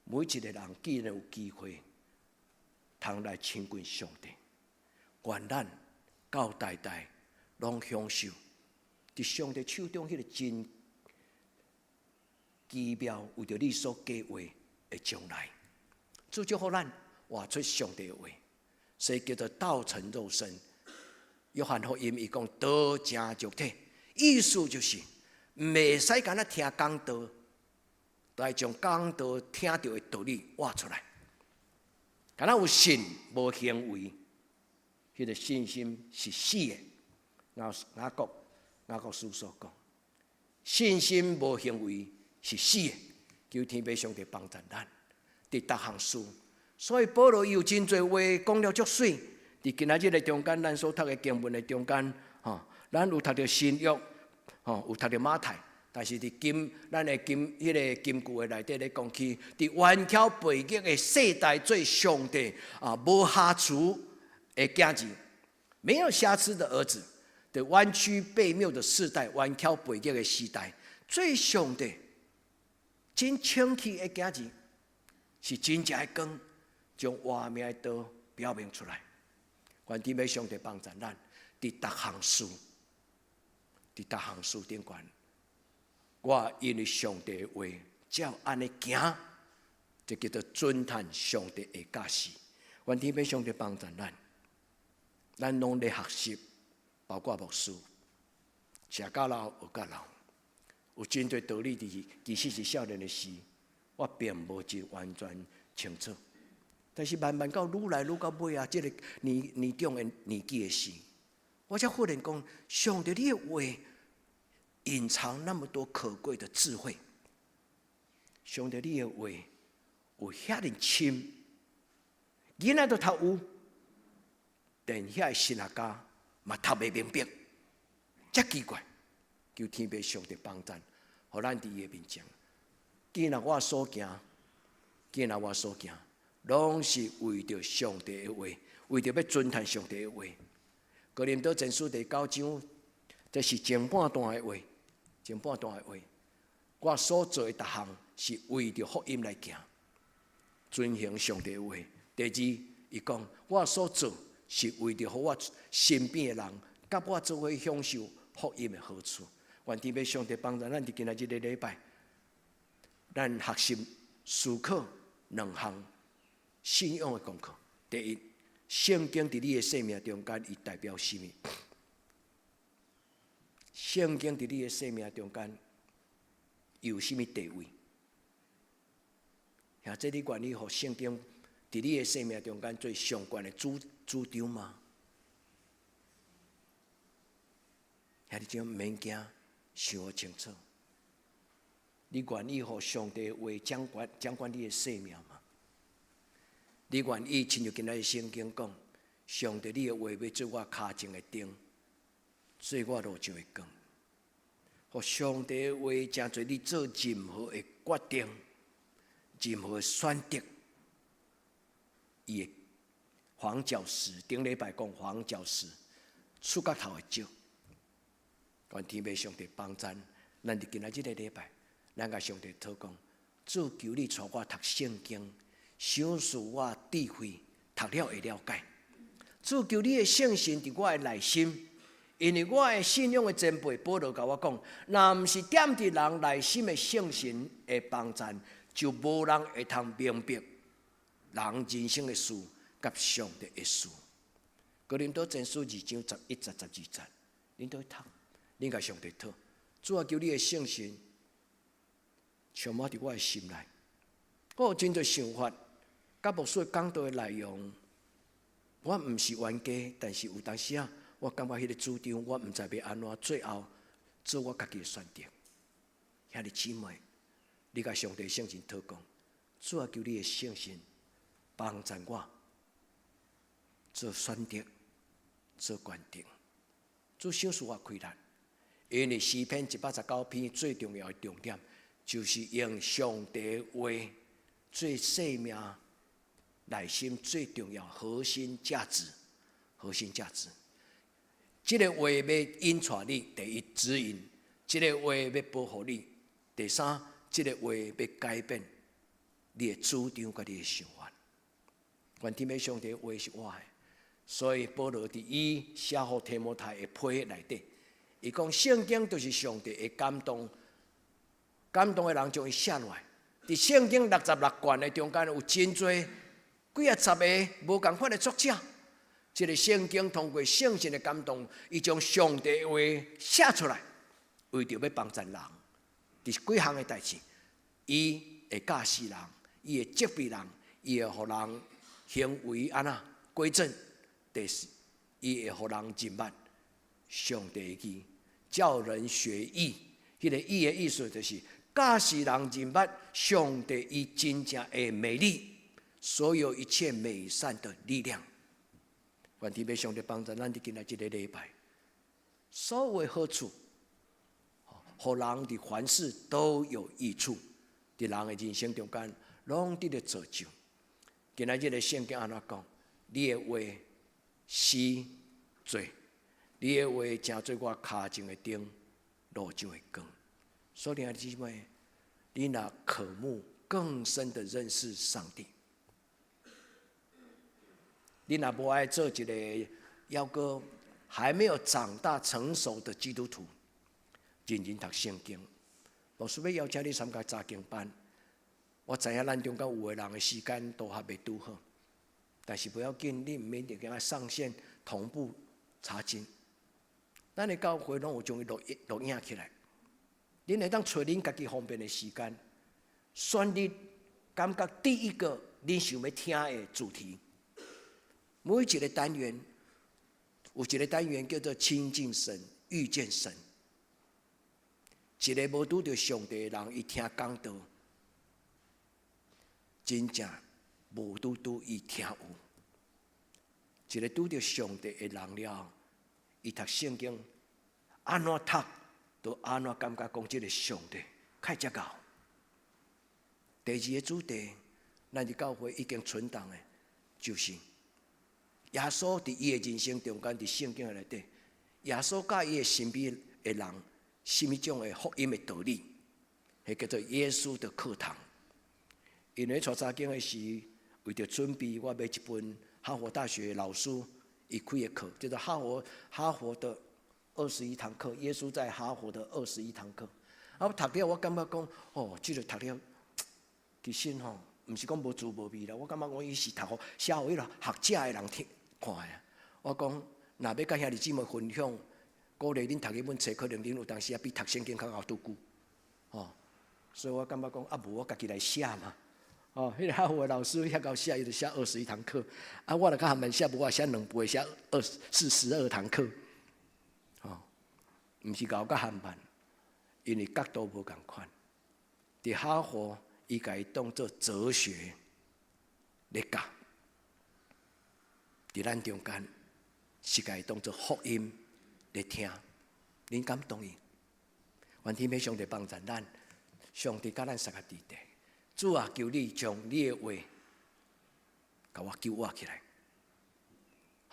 每一個人既然有機會，通來親近上帝，願咱到代代攏享受佇上帝手中彼個真奇妙，為著你所計劃的將來，主祝福咱活出上帝的話，所以叫做道成肉身。約翰福音伊講道成肉體，意思就是毋會使干焦聽講道，愛將講道聽著的道理活出來。干焦有信無行為，彼個信心是死的。雅各書所講，信心無行為是死的。求天父上帝幫助咱，佇逐項事。所以保羅有真濟話講了足媠。佇今仔日的中間，咱所讀的經文的中間，吼，咱有讀著新約，吼，有讀著馬太，但是佇金咱的金彼個金句的內底咧講起，佇頑巧悖逆的世代做上帝啊無瑕疵的囝兒，沒有瑕疵的兒子，佇彎曲悖謬的世代，頑巧悖逆的時代，做上帝真清氣的囝兒，是真正的光，將活命的道表明出來。願天父上帝幫助咱，佇逐項事，佇逐項事頂懸，我因為上帝的話，照按呢行，這叫做遵行上帝的教示。願天父上帝幫助咱，咱攏咧學習，包括牧師，食甲老學甲老，有真濟道理佇其實是少年的時，我並無真完全清楚。但是慢慢到愈來愈到尾啊，這個年年長的年紀的時，我才忽然講，上帝你的話隱藏那麼多可貴的智慧。上帝你的話有遐爾深，囡仔都讀有，連遐個神學家嘛讀袂明白，遮奇怪。求天父上帝幫贊，予咱佇伊的面前，今仔我所行，今仔我所行，攏是為著上帝的話，為著欲遵行上帝的話。哥林多前書第九章，這是前半段的話，前半段的話。我所做的逐項是為著福音來行，遵行上帝的話。第二，伊講我所做是為著予我身邊的人，佮我做伙享受福音的好處。願天父上帝幫助咱佇今仔這個禮拜，咱學習思考兩項信仰的功課。第一，聖經佇你的生命中間，伊代表啥物？聖經佇你的生命中間有啥物地位？或者你願意予聖經佇你的生命中間做上懸的主張嗎？兄弟姊妹，毋免驚，想清楚。你願意予上帝話掌管你的生命嗎？你願意親像今仔日聖經講，上帝你的話欲做我跤前的燈，做我路上的光。予上帝的話成做你做任何的決定、任何的選擇，伊的黃角石，頂禮拜講黃角石，觸角頭會少。願天父上帝幫贊，咱佇今仔這个禮拜，咱共上帝禱告，主求你帶我讀聖經，賞賜我智慧，讀了會了解。主求你的聖神佇我的內心，因為我的信仰的前輩保羅共我講，若毋是踮佇人內心的聖神的幫贊，就無人會通明白人人生的事佮上帝的事。哥林多前書二章十一節、十二節，恁都去讀，恁共上帝禱，主啊，求你的聖神充滿佇我的心內。我有真濟想法，佮牧師講道的內容，我毋是冤家，但是有當時啊，我感覺彼个主張，我毋知欲按怎，最後做我家己的選擇。兄弟姊妹，你共上帝聖神禱告，主啊，求你的聖神幫助我做選擇、做決定。主賞賜我氣力，因為詩篇一百十九篇最重要的重點，就是用上帝話做生命內心最重要核心價值。核心價值。這个話欲引帶你，第一指引；這个話欲保護你，第三，這个話欲改變你的主張佮你的想法。願天父上帝話是活的，所以保羅佇伊寫予提摩太的批內底，伊講聖經就是上帝的感動，感動的人將伊寫落來。佇聖經六十六卷的中間有真濟幾仔十个無仝款的作者。這个聖經通過聖神的感動，伊將上帝的話寫出來，為著欲幫助人。佇幾項的代誌，伊會教示人，伊會責備人，伊會予人行為按怎歸正。第四，伊會予人認捌上帝的義，教人學義。彼个義的意思就是教示人認捌上帝伊真正的美麗，所有一切美善的力量。願天父上帝幫助咱佇今仔這个禮拜，所有好處，予人佇凡事都有益處，佇人的人生中間，攏得著造就。今仔日的聖經按怎講？你的話是做，你的話成做我跤前的燈，路上的光。所以兄弟姊妹，你若渴慕更深的認識上帝，你若無愛做一个猶閣還沒有長大成熟的基督徒，認真讀聖經。牧師欲邀請你參加查經班，我知影咱中間有的人的時間都還袂拄好，但是不要緊，你毋免一定愛上線同步查經。咱的教會攏有將伊錄音錄影起來，恁會當揣恁家己方便的時間，選你感覺第一個恁想欲聽的主題。每一個單元有一個單元叫做親近神、遇見神。一個無拄著上帝的人，伊聽講道，真正無拄拄伊聽有。一個拄著上帝的人了，伊讀聖經，按怎讀都按怎感覺講這个上帝較遮𠢕。第二个主題，咱佇教會已經存檔的，就是耶穌佇伊的人生中間，佇聖經內底，耶穌佮伊的身邊的人，啥物種的福音的道理，彼叫做耶穌的課堂。因為帶查經的時，為著準備，我買一本哈佛大學老師伊開的課，叫做哈佛的二十一堂課，耶穌在哈佛的二十一堂課。啊，我讀了，我感覺講，哦，這个讀了，其實吼，毋是講無滋無味啦。我感覺講伊是讀予寫予彼个學者的人聽看的。我講，若欲佮兄弟姊妹分享，鼓勵恁讀彼本冊，可能恁有當時仔比讀聖經較𠢕拄久，吼。所以我感覺講，啊，無我家己來寫嘛。哦，彼个哈佛的老師遐𠢕寫，伊就寫二十一堂課。啊，我若較慢寫，無我寫兩倍，寫二四十二堂課。吼，毋是𠢕佮含慢，因為角度無仝款。佇哈佛，伊共伊當做哲學咧教；佇咱中間，是共伊當做福音咧聽。恁敢同意？願天父上帝幫助咱，上帝佮咱相佮佇佇。主啊，求你將你的話共我救活起來，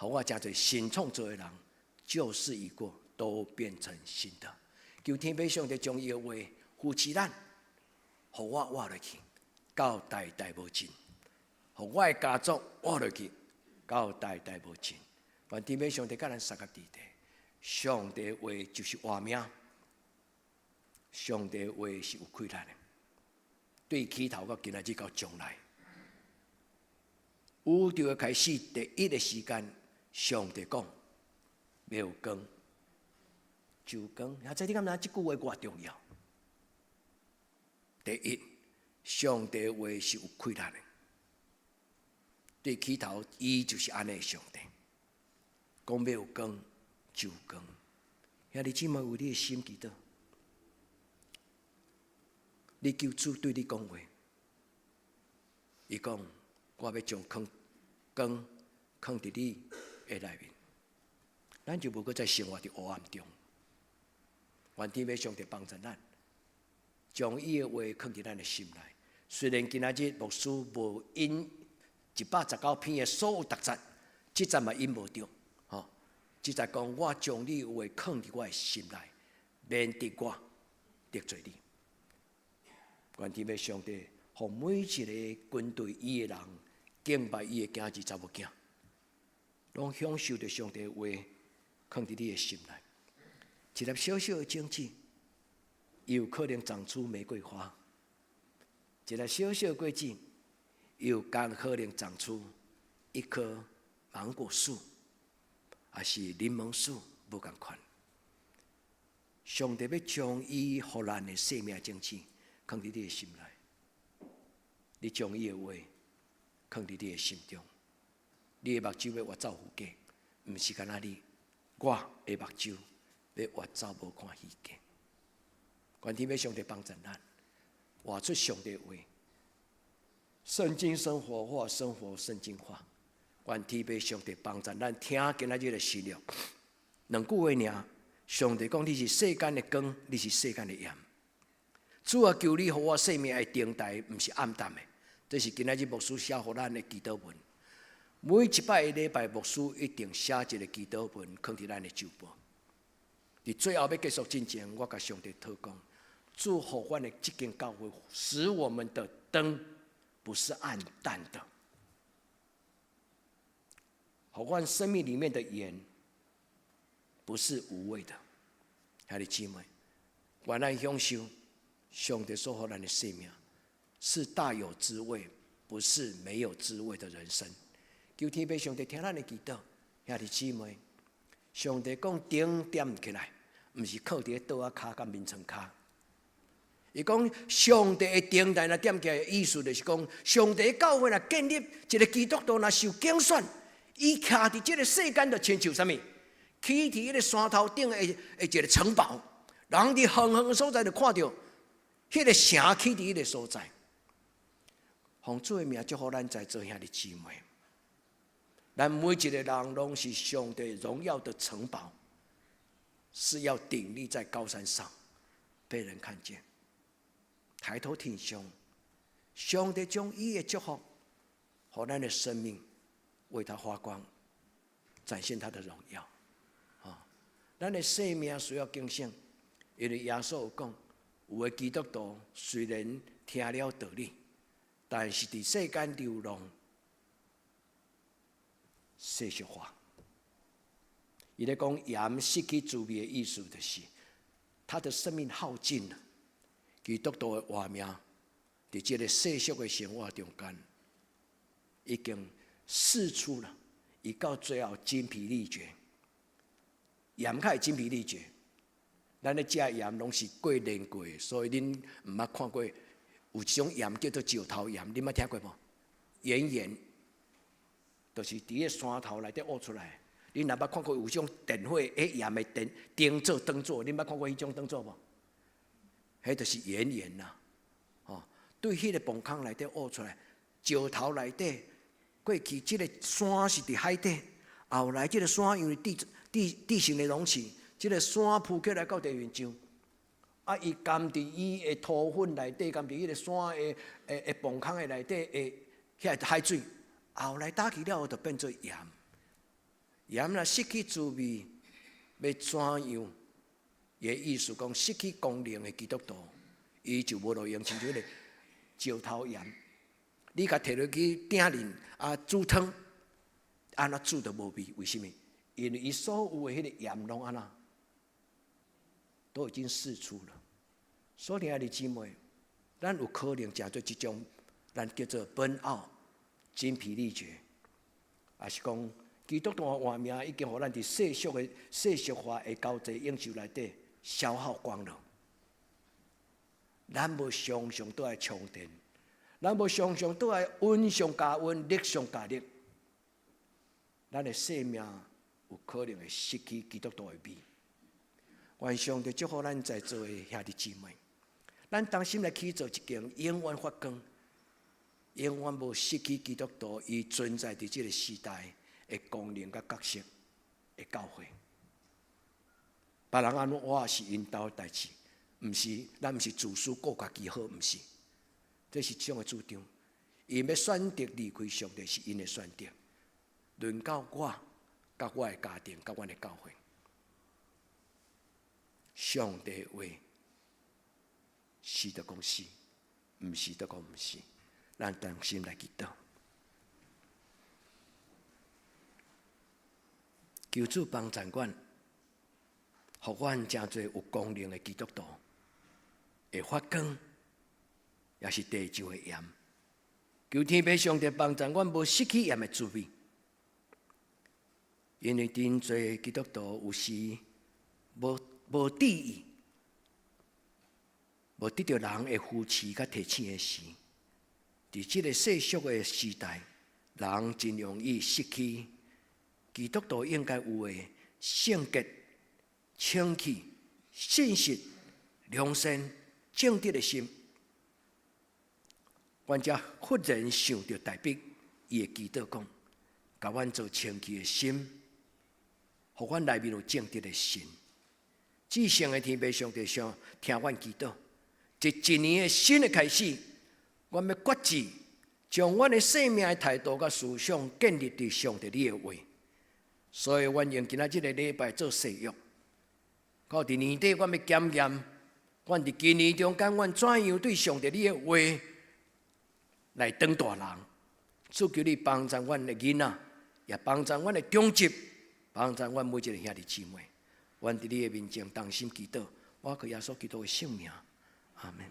予我成做新創造的人，舊事已過，都變成新的。求天父上帝將伊的話扶持咱，予我活落去，到代代無盡；予我的家族活落去，到代代無盡。願天父上帝佮咱相佮佇佇。上帝話就是活命，上帝話是有氣力的。對起頭到今仔日到將來，宇宙的開始第一个時間，上帝講欲有光，就有光。啊，這你感覺這句話偌重要？第一，上帝話是有氣力的。對起頭，伊就是按呢上帝，講欲有光，就有光。兄弟姊妹，為你的心祈禱。你求主對你講話，伊講我欲將光光囥佇你的內面，咱就無閣再生活佇黑暗中。願天父上帝幫助咱，將伊的話囥佇咱的心內。雖然今仔日牧師無引119篇的所有逐節，這節嘛引無著，吼。這節講我將你的話囥佇我的心內，免得我得罪你。願天父上帝，予每一个跟隨伊的人，敬拜伊的囝兒查某囝，攏享受著上帝的話，囥佇你的心內。一粒小小的種子，有可能長出玫瑰花；一粒小小的果子，有可能長出一棵芒果樹，抑是檸檬樹，無仝款。上帝欲將伊予咱的生命種子，囥佇你的心內，你將伊的話囥佇你的心中，你的目睭欲越走虛假，毋是干焦你，我的目睭欲越走無看虛假。願天父上帝幫助咱，活出上帝話，聖經生活化，生活聖經化。願天父上帝幫助咱聽今仔日的信息，兩句話爾，上帝講你是世間的光，你是世間的鹽。主啊，求你予我生命的燈台，毋是暗淡的。這是今仔日牧師寫予咱的祈禱文。每一擺的禮拜，牧師一定寫一个祈禱文，囥佇咱的周報。佇最後欲結束之前，我共上帝禱告：主予阮的這間教會，使我們的燈不是暗淡的，予阮生命裡面的鹽不是無味的。兄弟姊妹，願咱享受上帝所予咱的生命，是大有滋味，不是沒有滋味的人生。求天父上帝聽咱的祈禱，兄弟姊妹，上帝講燈點起來，毋是靠佇桌仔跤佮眠床跤。伊講上帝的燈台若點起來，意思就是講，上帝教會若建立一个基督徒若受揀選，伊徛佇這个世間就親像啥物？起佇彼个山頭頂的一个城堡，人佇遠遠的所在就看著彼个城起佇彼个所在。奉主的名祝福咱在座兄弟姊妹，咱每一个人攏是上帝榮耀的城堡，是要鼎立在高山上，被人看見。抬頭挺胸，上帝將伊的祝福，予咱的生命為他發光，展現他的榮耀。啊，咱的生命需要警醒，因為耶穌有講，有的基督徒雖然聽了道理，但是佇世間流浪世俗化。伊咧講鹽失去滋味的意思，就是他的生命耗盡了。基督徒的活命，佇這个世俗的生活中間，已經釋出了，伊到最後精疲力竭，鹽較會精疲力竭。咱咧食鹽攏是過煉過的，所以恁毋捌看過有一種鹽叫做石頭鹽，恁捌聽過無？岩鹽，就是佇個山頭內底挖出來。恁若捌看過有種電火彼鹽的電燈做燈座，恁捌看過彼種燈座無？彼就是岩鹽啦，吼！對彼个墓坑內底挖出來，石頭內底過去這个山是佇海底，後來這个山因為地形的隆起，這个山浮起來到地面上，啊，伊甘佇伊的塗粉內底，甘佇彼个山的的磅空的內底的遐海水，後來打去了後，就變做鹽。鹽若失去滋味，欲怎樣？伊的意思講，失去功能的基督徒，伊就無路用，親像彼个石頭鹽。你共提落去鼎裡啊煮湯，按怎煮都無味，為啥物？因為伊所有的彼個鹽攏按怎，都已經釋出了。所以，兄弟姊妹，咱有可能成做這種，咱叫做 burn out、精疲力竭，抑是講基督徒的活命已經予咱佇世俗的世俗化的交際應酬內底消耗光了。咱無常常都愛充電，咱無常常都愛溫上加溫，熱上加熱，咱的生命有可能會失去基督徒的味。願上帝祝福咱在座的兄弟姊妹，咱同心來去做一間永遠發光、永遠無失去基督徒伊存在佇這个時代的功能佮角色的教會。別人按怎活是𪜶兜的代誌，毋是咱毋是自私顧家己好，毋是。這是這種的主張。𪜶欲選擇離開上帝是𪜶的選擇。輪到我，佮我的家庭，佮阮的教會。上帝話是就講是，毋是就講毋是。咱同心來祈禱，求主幫助阮，予阮成做有功能的基督徒，會發光，也是地上的鹽。求天父上帝幫助阮，無失去鹽的滋味。因為真濟基督徒有時無注意，無得著人的扶持佮提醒的時，佇這个世俗的時代，人真容易失去基督徒應該有的聖潔、清氣、信實、良善、正直的心。阮才忽然想著大衛伊的祈禱講：共阮做清氣的心，予阮內面有正直的神。至聖的天父上帝想聽阮祈禱，這一年的新的開始，阮欲決志將阮的生命的態度佮思想建立佇上帝你的話。所以，阮用今仔這个禮拜做誓約。到佇年底，阮欲檢驗，阮佇今年中間，阮怎樣對上帝你的話來當大人。主求你幫助阮的囡仔，也幫助阮的長執，幫助阮每一个兄弟姊妹。阮佇你的面前同心祈禱，我靠耶穌基督的聖名，阿門。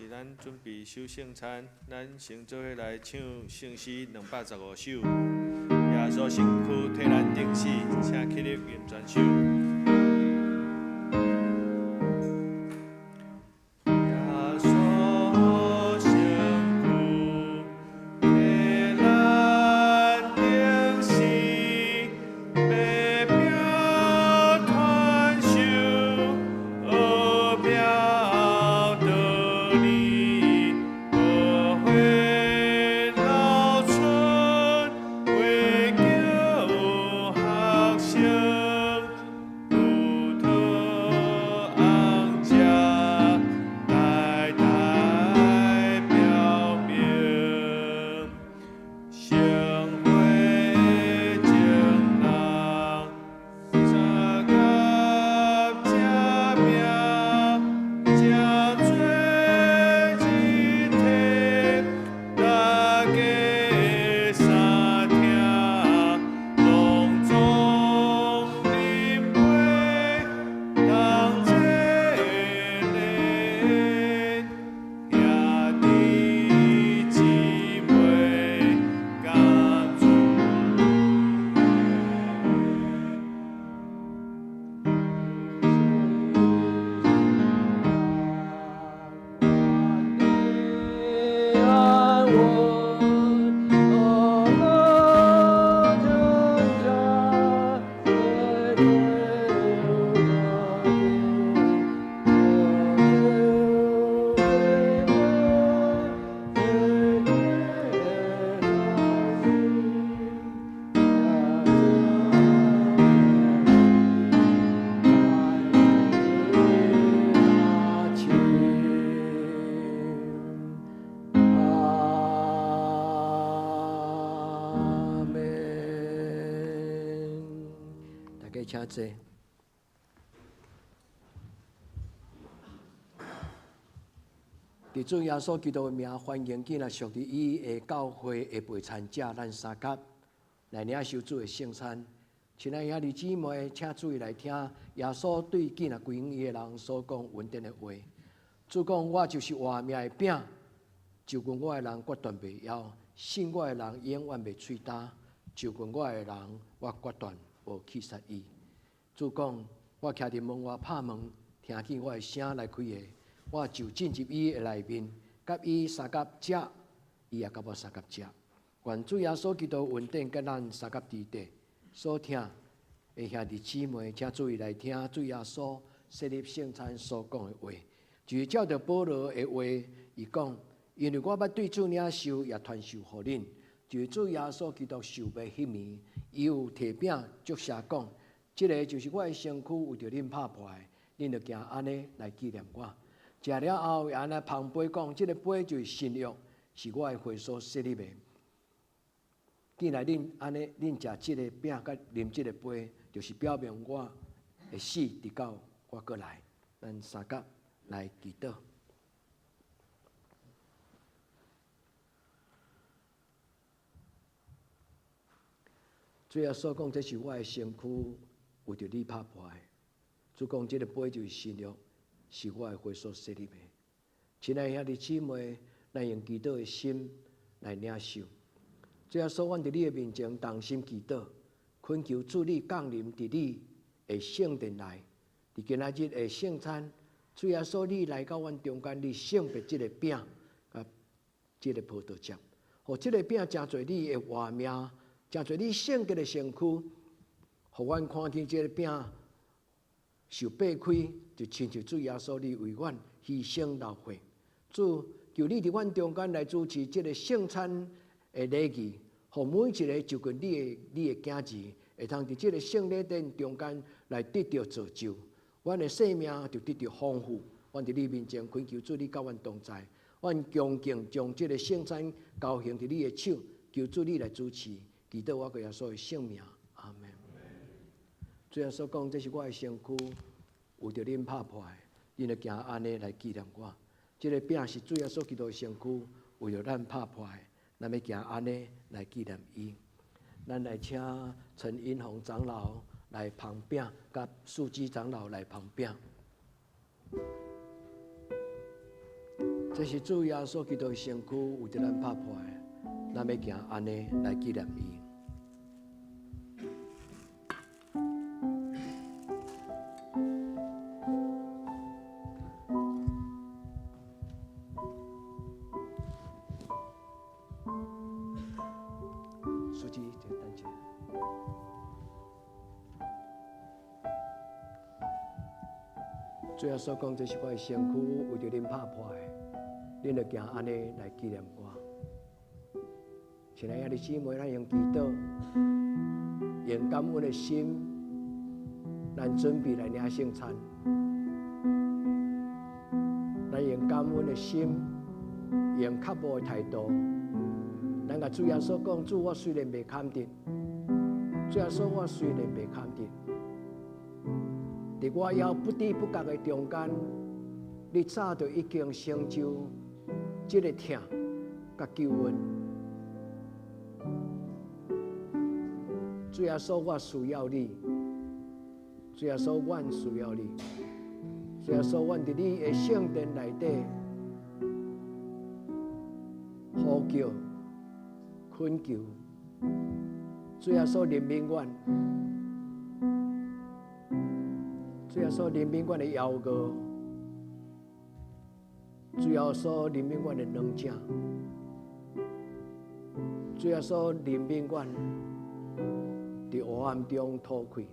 是咱準備守聖餐，咱先做伙來唱聖詩215首。耶穌身軀替咱釘死，請起立吟全首。耶穌身軀替咱釘死，白餅傳授奧妙道理，寶血流出，為救學生，葡萄紅汁代代表明，聖會眾人相佮食餅，成做一體，大家相聽，隆重飲杯，同齊禮，兄弟姊妹共主。安穩，樂成家，阿們。大家請坐。佇主耶穌基督的名，歡迎囝仔屬佇伊的教會的陪餐者，咱相佮來領受主的聖餐。親愛兄弟姊妹，請注意來聽耶穌對囝仔歸向伊的人所講恩典的話。主講：我就是活命的餅，就近我的人決斷袂枵，信我的人永遠袂喙焦。就近我的人，我決斷無棄殺伊。主講：我徛佇門外拍門，聽見我的聲來開的，我就進入伊的內面，佮伊相佮食，伊也佮我相佮食。願主耶穌基督恩典佮咱相佮佇底。所聽的兄弟姊妹，請注意來聽主耶穌設立聖餐所講的話，就是照著保羅的話，伊講：因為我捌對主領受，也傳授予恁，就是主耶穌基督受賣彼暝，伊有提餅祝謝講：這个就是我的身軀，為著恁拍破的，恁著行按呢來紀念我。食了後，也按呢捧杯講：這个杯就是新約，是我的血所設立的。既然恁按呢，恁食這个餅佮啉這个杯，就是表明我的死直到我閣來。咱相佮來祈禱。主耶穌講：這是我的身軀，為著你拍破的。主講：這个杯就是新約，是我的血所設立的。親愛兄弟姊妹，咱用祈禱的心來領受。主耶穌，阮佇你的面前同心祈禱，懇求主你降臨佇你的聖殿內，佇今仔日的聖餐，主耶穌你來到阮中間，你聖別這个餅佮這个葡萄汁，予這个餅成做你的活命，成做你聖潔的身軀，予阮看見這个餅受擘開，就親像主耶穌你為阮犧牲流血。主，求你佇阮中間來主持這个聖餐的禮儀，予每一个就近你的囝兒，會通佇這个聖禮殿中間來得著造就，阮的生命就得著豐富。阮佇你面前懇求主，你佮阮同在。阮恭敬將這个聖餐交還佇你的手，求主你來主持，祈禱我閣耶穌的聖名，阿們。主耶穌講：這是我的身軀，為著恁拍破的，恁著行按呢來紀念我。這个餅是主耶穌基督的身軀，為著咱拍破的。咱欲行按呢來紀念伊。咱來請陳英宏長老來捧餅，佮樹基長老來捧餅。這是主耶穌基督的身軀，為著咱拍破的，咱欲行按呢來紀念伊。書記，這等一下。主耶穌講，這是我的身軀，為著恁拍破的，恁著行按呢來紀念我。親愛的兄弟姊妹，咱用祈禱，用感恩的心，咱準備來領聖餐。咱用感恩的心，用渴慕的態度，咱共主耶穌講：主，我雖然袂堪得，主耶穌，我雖然袂堪得。佇我猶不知不覺的中間，你早就已經成就這个疼佮救恩。主耶穌，我需要你。主耶穌，阮需要你。主耶穌，阮佇你的聖殿內底呼叫、懇求。主耶穌，憐憫阮。主耶穌憐憫阮的枵餓，主耶穌憐憫阮的軟正，主耶穌憐憫阮佇黑暗中討氣，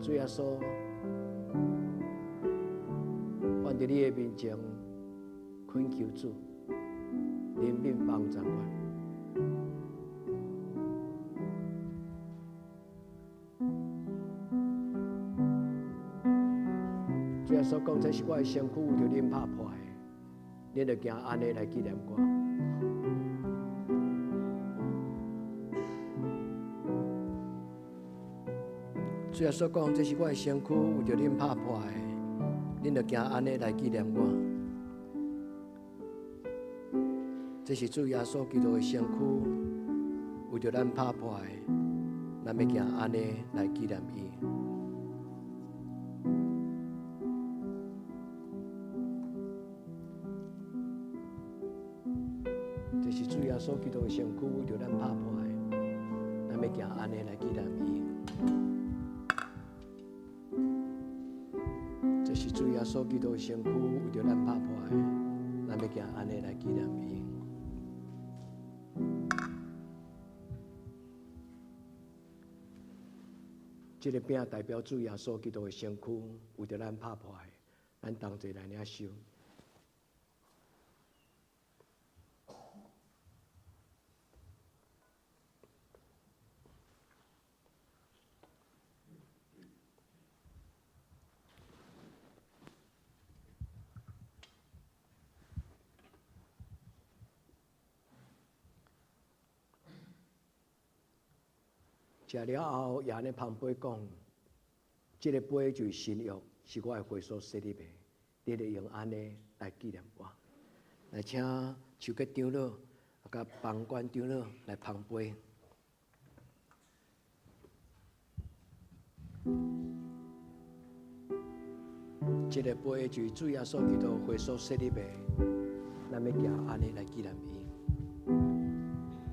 主耶穌，阮佇你的面前懇求主憐憫幫助阮。主耶穌講，這是我的身軀，為著恁拍破的，恁著行按呢來紀念我。主耶穌講，這是我的身軀，為著恁拍破的，恁著行按呢來紀念我。這是主耶穌基督的身軀，為著咱拍破的，咱欲行按呢來紀念伊。這是主耶穌基督的身軀，為著咱拍破的，咱欲行按呢來紀念伊。這是主耶穌基督的身軀，為著咱拍破的，咱欲行按呢來紀念伊。這个餅代表主耶穌基督的身軀，為著咱拍破的，咱同齊來領受。食了後，也按呢捧杯講：這个杯就是新約，是我的血所設立的，你著用按呢來紀念我。來請手結長老佮房管長老來捧杯。這个杯就是主耶穌基督血所設立的，咱欲行按呢來紀念伊。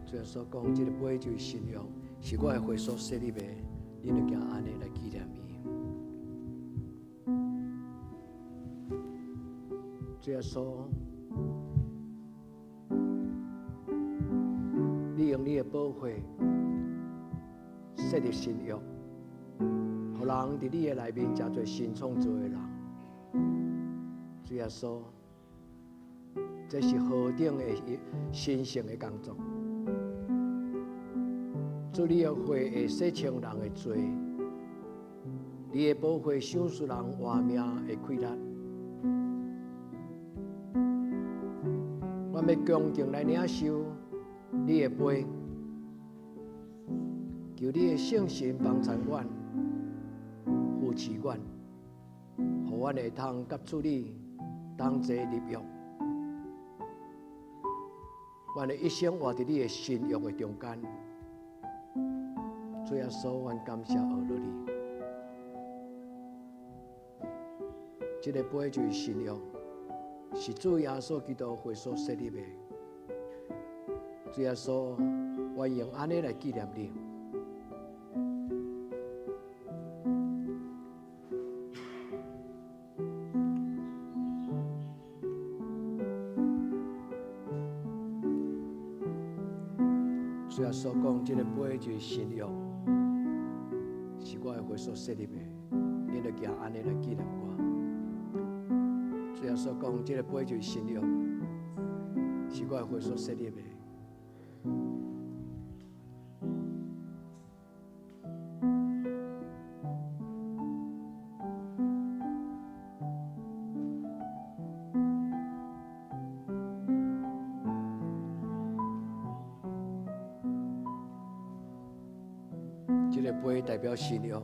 主耶穌講：這个杯就是新約，是我的血所設立的，恁著行按呢來紀念伊。主耶穌，你用你的寶血設立新約，予人佇你的內面成做新創造的人。主耶穌，這是何等的神聖的工作！主，你的血會洗清人的罪，你的寶血賞賜人活命的氣力。我欲恭敬來領受你的杯，求你的聖神幫助阮，扶持阮，予阮會通佮主你同齊立約。阮的一生活佇你的新約的中間。主耶穌，阮感謝阿羅你。這个杯就是新約，是主耶穌基督血所設立的。主耶穌，我用按呢來紀念你。主耶穌講，這个杯就是新約，是我的血所設立的，恁著行按呢來紀念我。主耶穌講，這个杯就是新約，是我的血所設立的。這个杯代表新約，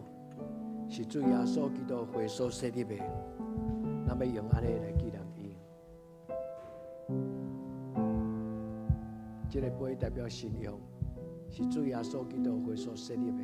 是主耶穌基督血所設立的。咱欲用按呢來紀念伊。這个杯代表新約，是主耶穌基督血所設立的。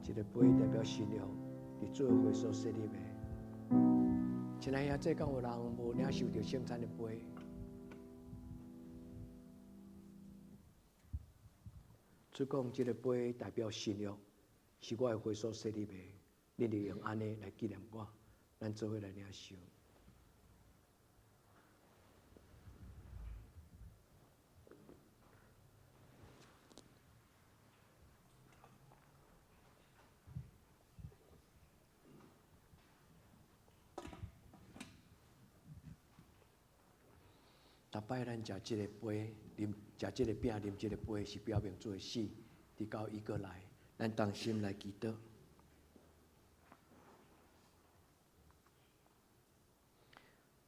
這个杯代表新約，是主的血所設立的。親愛兄，這敢有人無領受著聖餐的杯？主講，這个杯代表新約，是我的血所設立的。恁著用按呢來紀念我，咱做伙來領受。逐擺咱食這个杯，啉食這个餅，啉這个杯，是表明主的死，直到伊閣來，咱同心來祈禱。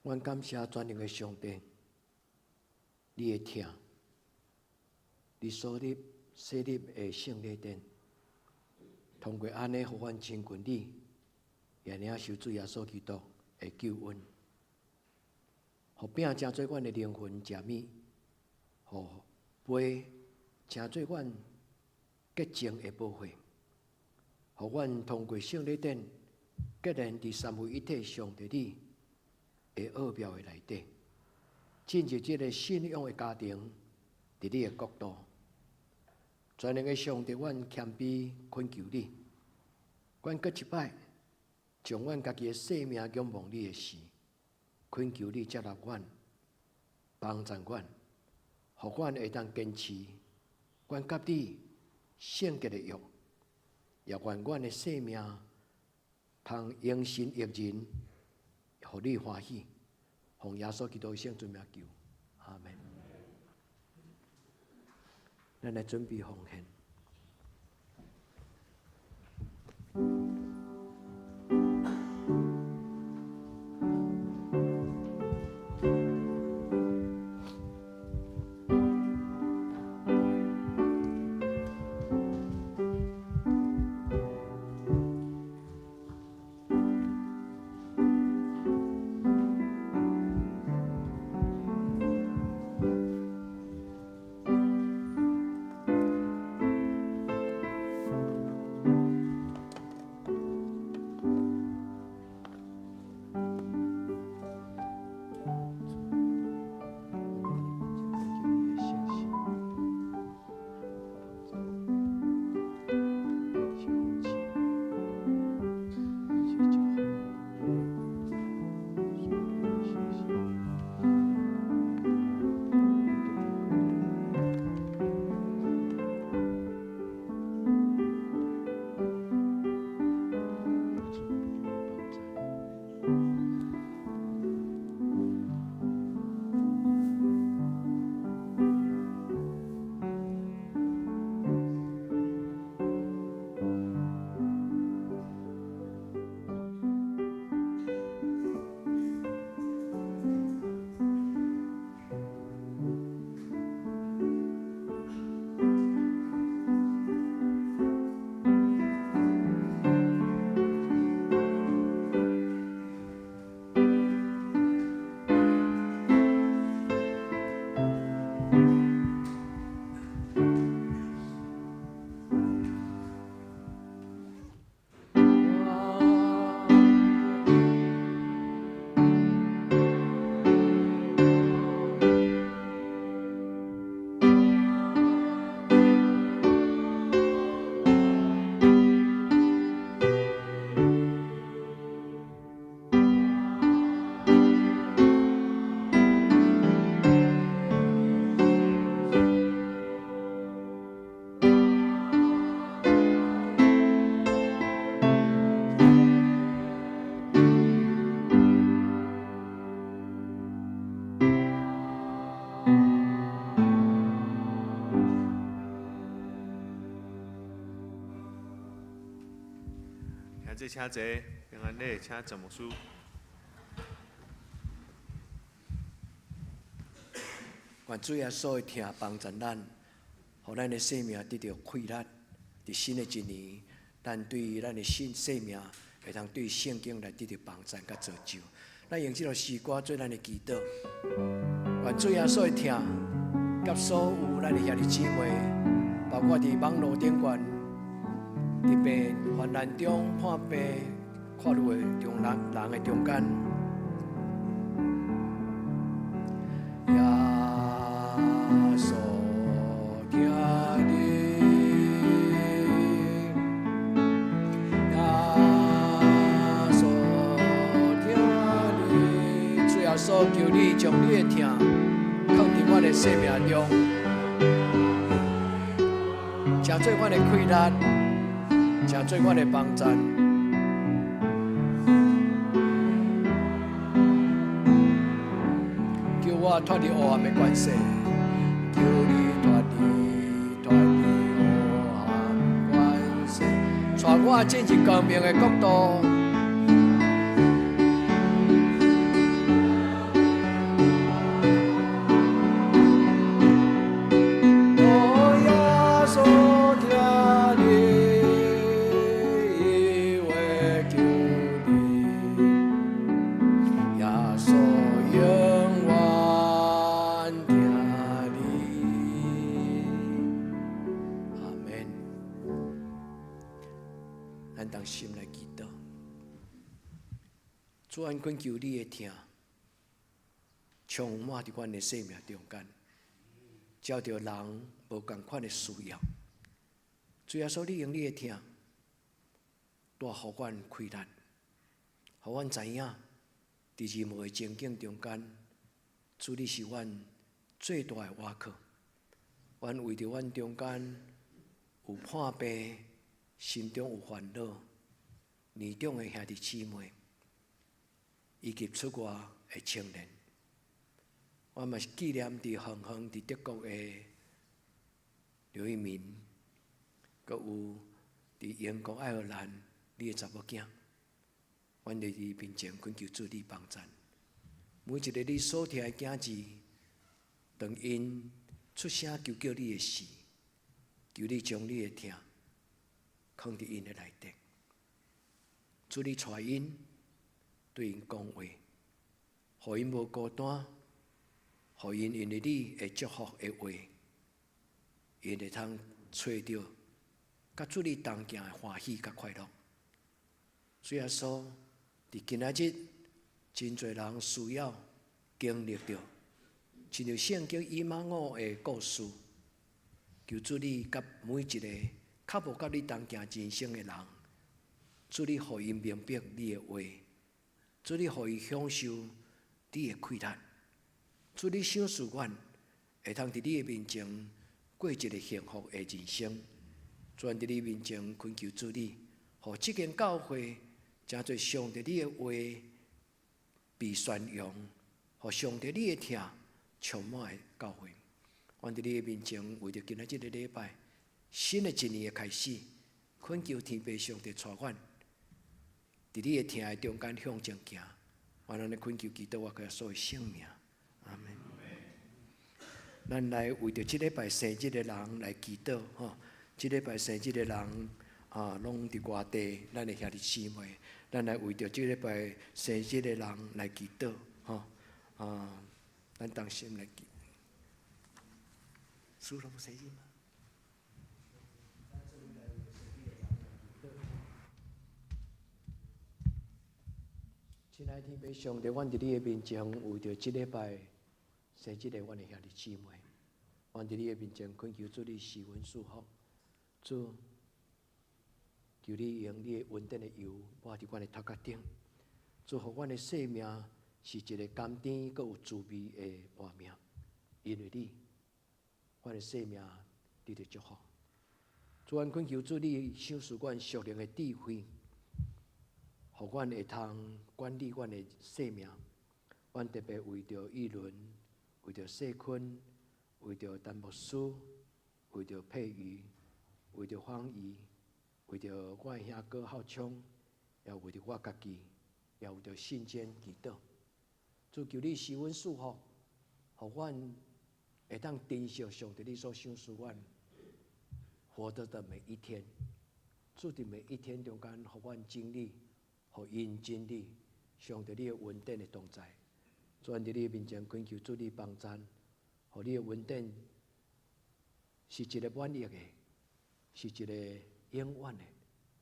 阮感謝全能的上帝，你的疼，你所立設立的聖禮殿，通過按呢，予阮親近你，也領受主耶穌基督的救恩。予餅成做阮的靈魂食物，予杯成做阮潔淨的寶血，予阮通過聖禮典，結連佇三位一體上帝你的奧妙的內底，進入這个信仰的家庭，佇你的國度。全能的上帝，阮謙卑懇求你，阮閣一擺將阮家己的性命仰望你的時，懇求你接納阮，幫助阮，予阮會當堅持阮佮你聖潔的約，也願阮的生命通榮神益人，予你歡喜。奉耶穌基督的聖尊名求，阿門。咱來準備奉獻。兄弟請坐，平安禮，請鄭牧師。願主耶穌的疼幫助咱，予咱的生命得著氣力。佇新的一年，咱對咱的新生命會當對聖經來得著幫助佮造就。咱用這首詩歌做咱的祈禱。願主耶穌的疼，佮所有咱的兄弟姊妹，包括佇網路頂懸，佇病患難中破病看愈的中人人的中間。耶穌疼你，耶穌疼你，主耶穌求你將你的疼放佇阮的生命中，成做阮的氣力，成做阮的幫助。求我脫離黑暗的權勢，求你脫離脫離黑暗權勢，帶我進入光明的國度。哦，耶穌疼你，伊會救你，耶穌永遠疼你。阿門。咱同心來祈禱，主，阮懇求你的疼，充滿佇阮的生命中間，照著人無仝款的需要。主耶穌，你用你的疼，帶予阮氣力，予阮知影，佇任何的情景中間，主你是阮最大的倚靠。阮為著阮中間有破病、心中有煩惱、年長的兄弟姊妹，以及出外的青年，我嘛是紀念佇遠方佇德國的劉一鳴，閣有佇英國愛爾蘭你的查某囝，阮佇你面前懇求主你幫贊。每一个你所疼的囝兒，當𪜶出聲求叫你的時，求你將你的疼放佇𪜶的內底，主你帶𪜶對𪜶講話，予𪜶無孤單，予𪜶因為你的祝福的話，𪜶會通揣著佮主你同行的歡喜佮快樂。主耶穌，佇今仔日，真濟人需要經歷著，親像聖經以馬忤的故事，求主你佮每一個較無佮你同行人生的人，主你予𪜶明白你的話，主你予伊享受你的氣力，主你賞賜阮，會通佇你的面前過一个幸福的人生。主佇你面前懇求主你，予這間教會成做上帝你的話被宣揚，予上帝你的疼充滿的教會。阮佇你的面前，為著今仔這个禮拜新的一年的開始，懇求天父上帝帶阮佇你的疼的中間向前行。阮按呢懇求祈禱，我耶穌的聖名，阿門。咱來為著這禮拜生日的人來祈禱，吼！這禮拜生日的人啊，攏佇外地，咱的兄弟姊妹，咱來為著這禮拜生日的人來祈禱，吼！啊，咱同心來祈。蘇龍生日嗎？親愛的天父上帝，阮佇你的面前，為著這禮拜生日的阮的兄弟姊妹，阮佇你的面前懇求主你賜恩賜福，主，求你用你的恩典的油抹佇阮的頭殼頂，祝福阮的生命是一个甘甜閣有滋味的活命，因為你，阮的生命得著祝福。主，阮懇求主你賞賜阮屬靈的智慧，予阮會通管理阮的生命。阮特別為著玉倫，為著世坤，為著陳牧師，為著佩瑜，為著方怡，為著我的兄哥浩聰，也為著我家己，也為著信間祈禱。主求你賜阮賜福，予阮會當珍惜上帝你所賞賜阮活著的每一天。主佇每一天中間，予阮經歷，予𪜶經歷上帝你的恩典的同在。主，阮佇你面前懇求主你幫贊，予你的恩典是一个滿溢的，是一个永遠的。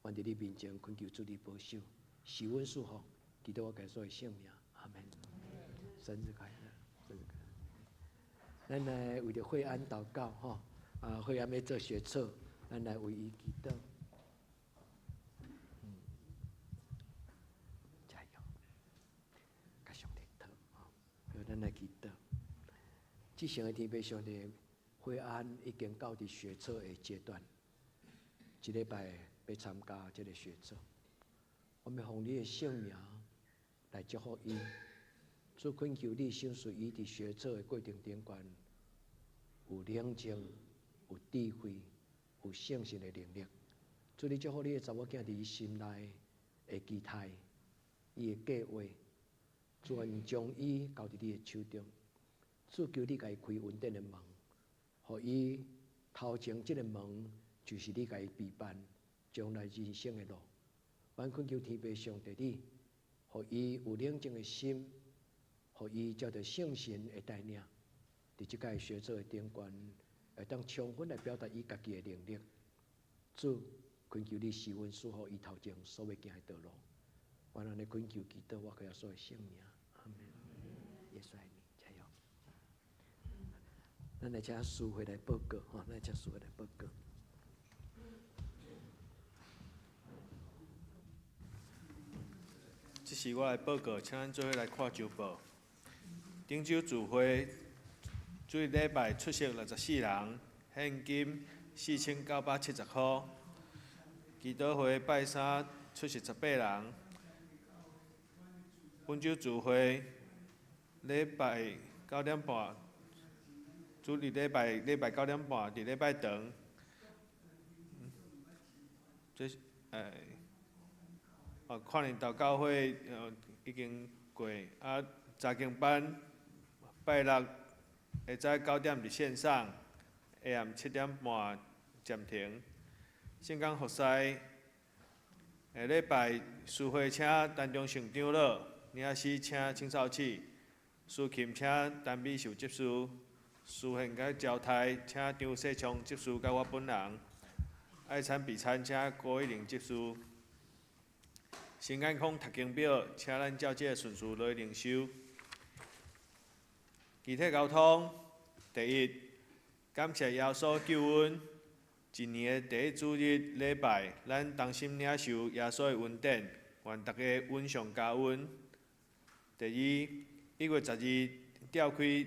阮佇你面前懇求主你保守，賜阮賜福，祈禱我耶穌的聖名，阿門。生日快樂，生日快樂。咱來為著惠安禱告，吼，啊，惠安欲做學測，咱來為伊祈禱。嗯，加油，共上帝禱，吼，好，咱來祈禱。至聖的天父上帝，惠安已經到佇學測的階段，這禮拜欲參加這个學測，我們奉你的聖名來祝福伊。主懇求你賞賜伊佇學測的過程頂懸，有冷靜、有智慧、有聖神的能力。主你祝福你的查某囝佇伊心內的期待，伊的計劃，主願將伊交佇你的手中。主求你共伊開恩典的門，予伊頭前這个門就是你共伊備辦將來人生的路。阮懇求天父上帝你，予伊有冷靜的心，予伊照著聖神的帶領，佇這屆學測的頂懸，會當充分來表達伊家己的能力。主懇求你賜阮賜福伊頭前所欲行的道路。阮按呢懇求祈禱，我靠耶穌的聖名，阿門。耶穌愛你，加油！咱來請書會來報告，吼，咱來請書會來報告。這是我的報告，請咱做伙來看周報。頂週聚會，主日禮拜出席64人，獻金4970箍。祈禱會拜三出席18人。本週聚會禮拜9點半，主日禮拜禮拜9點半佇禮拜堂。這是欸，哦，跨年禱告會已經過，啊，查經班拜六下早9點佇線上，下暗7點半暫停。聖工服侍下禮拜司會請陳忠勝長老，領詩請青少啟，司琴請陳美秀執事，司獻佮招待請張世昌執事佮我本人。愛餐備餐請郭一玲執事。新健康讀經表請咱照這个順序來靈修。具體溝通，第一，感謝耶穌救阮。一年的第一主日禮拜，咱同心領受耶穌的恩典，願大家恩上加恩。第二，1月12召開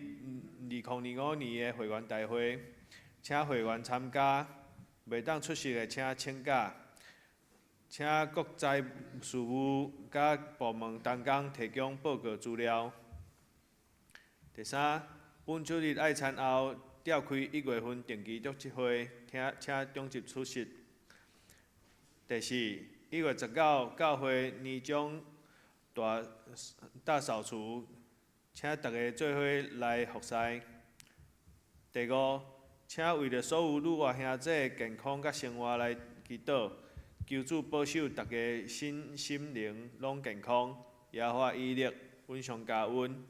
2025年的會員大會，請會員參加，袂當出席的請請假。請國際事務佮部門同工提供報告資料。第三，本主日愛餐後召開1月份定期長執會，請長執出席。第四，1月19教會年終大大掃除，請大家做伙來服侍。第五，請為著所有女外兄姊的健康佮生活來祈禱，求主保守大家身心靈攏健康，耶和華以勒，恩上加恩。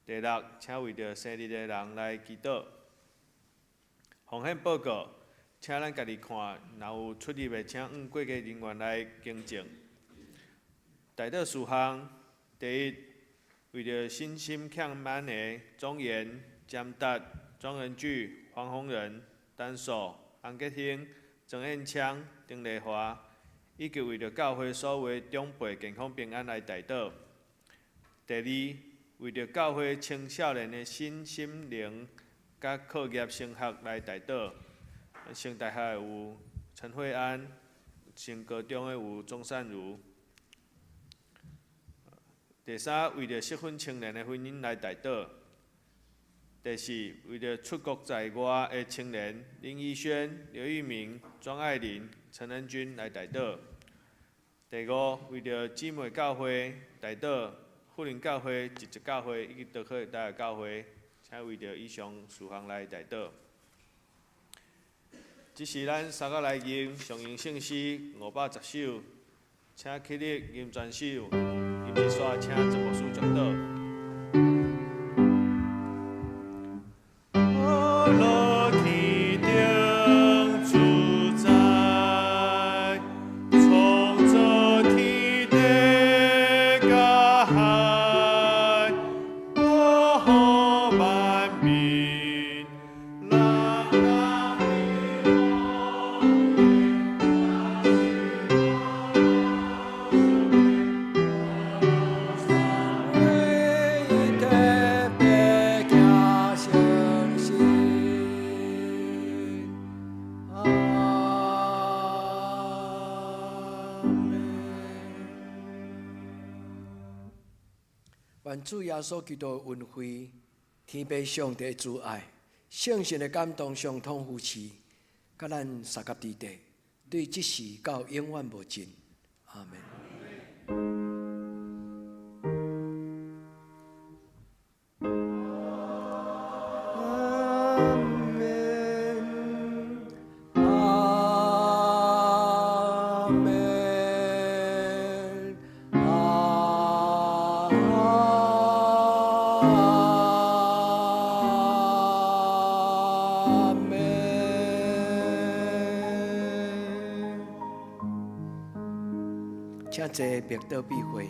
第六，請為著生日的人來祈禱。奉獻報告，請咱家己看，若有出入的，請按會計人員來更正。代禱事項，第一，為著身心欠滿的莊嚴、詹達、莊仁巨、黃宏仁、陳碩、洪吉興、庄彦昌、丁麗華，以及為著教會所有長輩健康平安來代禱。第二，為著教會青少年的身心靈佮課業升學來代禱。升大學的有陳慧安，升高中的有鍾善如。第三，為著適婚青年的婚姻來代禱。第四，為著出國在外的青年林怡萱、劉玉明、莊愛玲、陳恩君來代禱。第五，為著姊妹教會、代禱、富林教會、一節教會以及德克大教會，請為著以上事項來代禱。這是咱三個來吟上詠聖詩510首，請起立吟全首，吟一煞請陳牧師祝禱。樂天頂主宰，創造天地佮海，保護萬民，人人。為特別行聖事。阿們。願主耶穌基督的恩惠、天父上帝的慈愛、聖神的感動相通扶持，佮咱相佮佇底，對這時到永遠無盡。阿們。阿們，阿們，阿們。請坐，默禱閉會。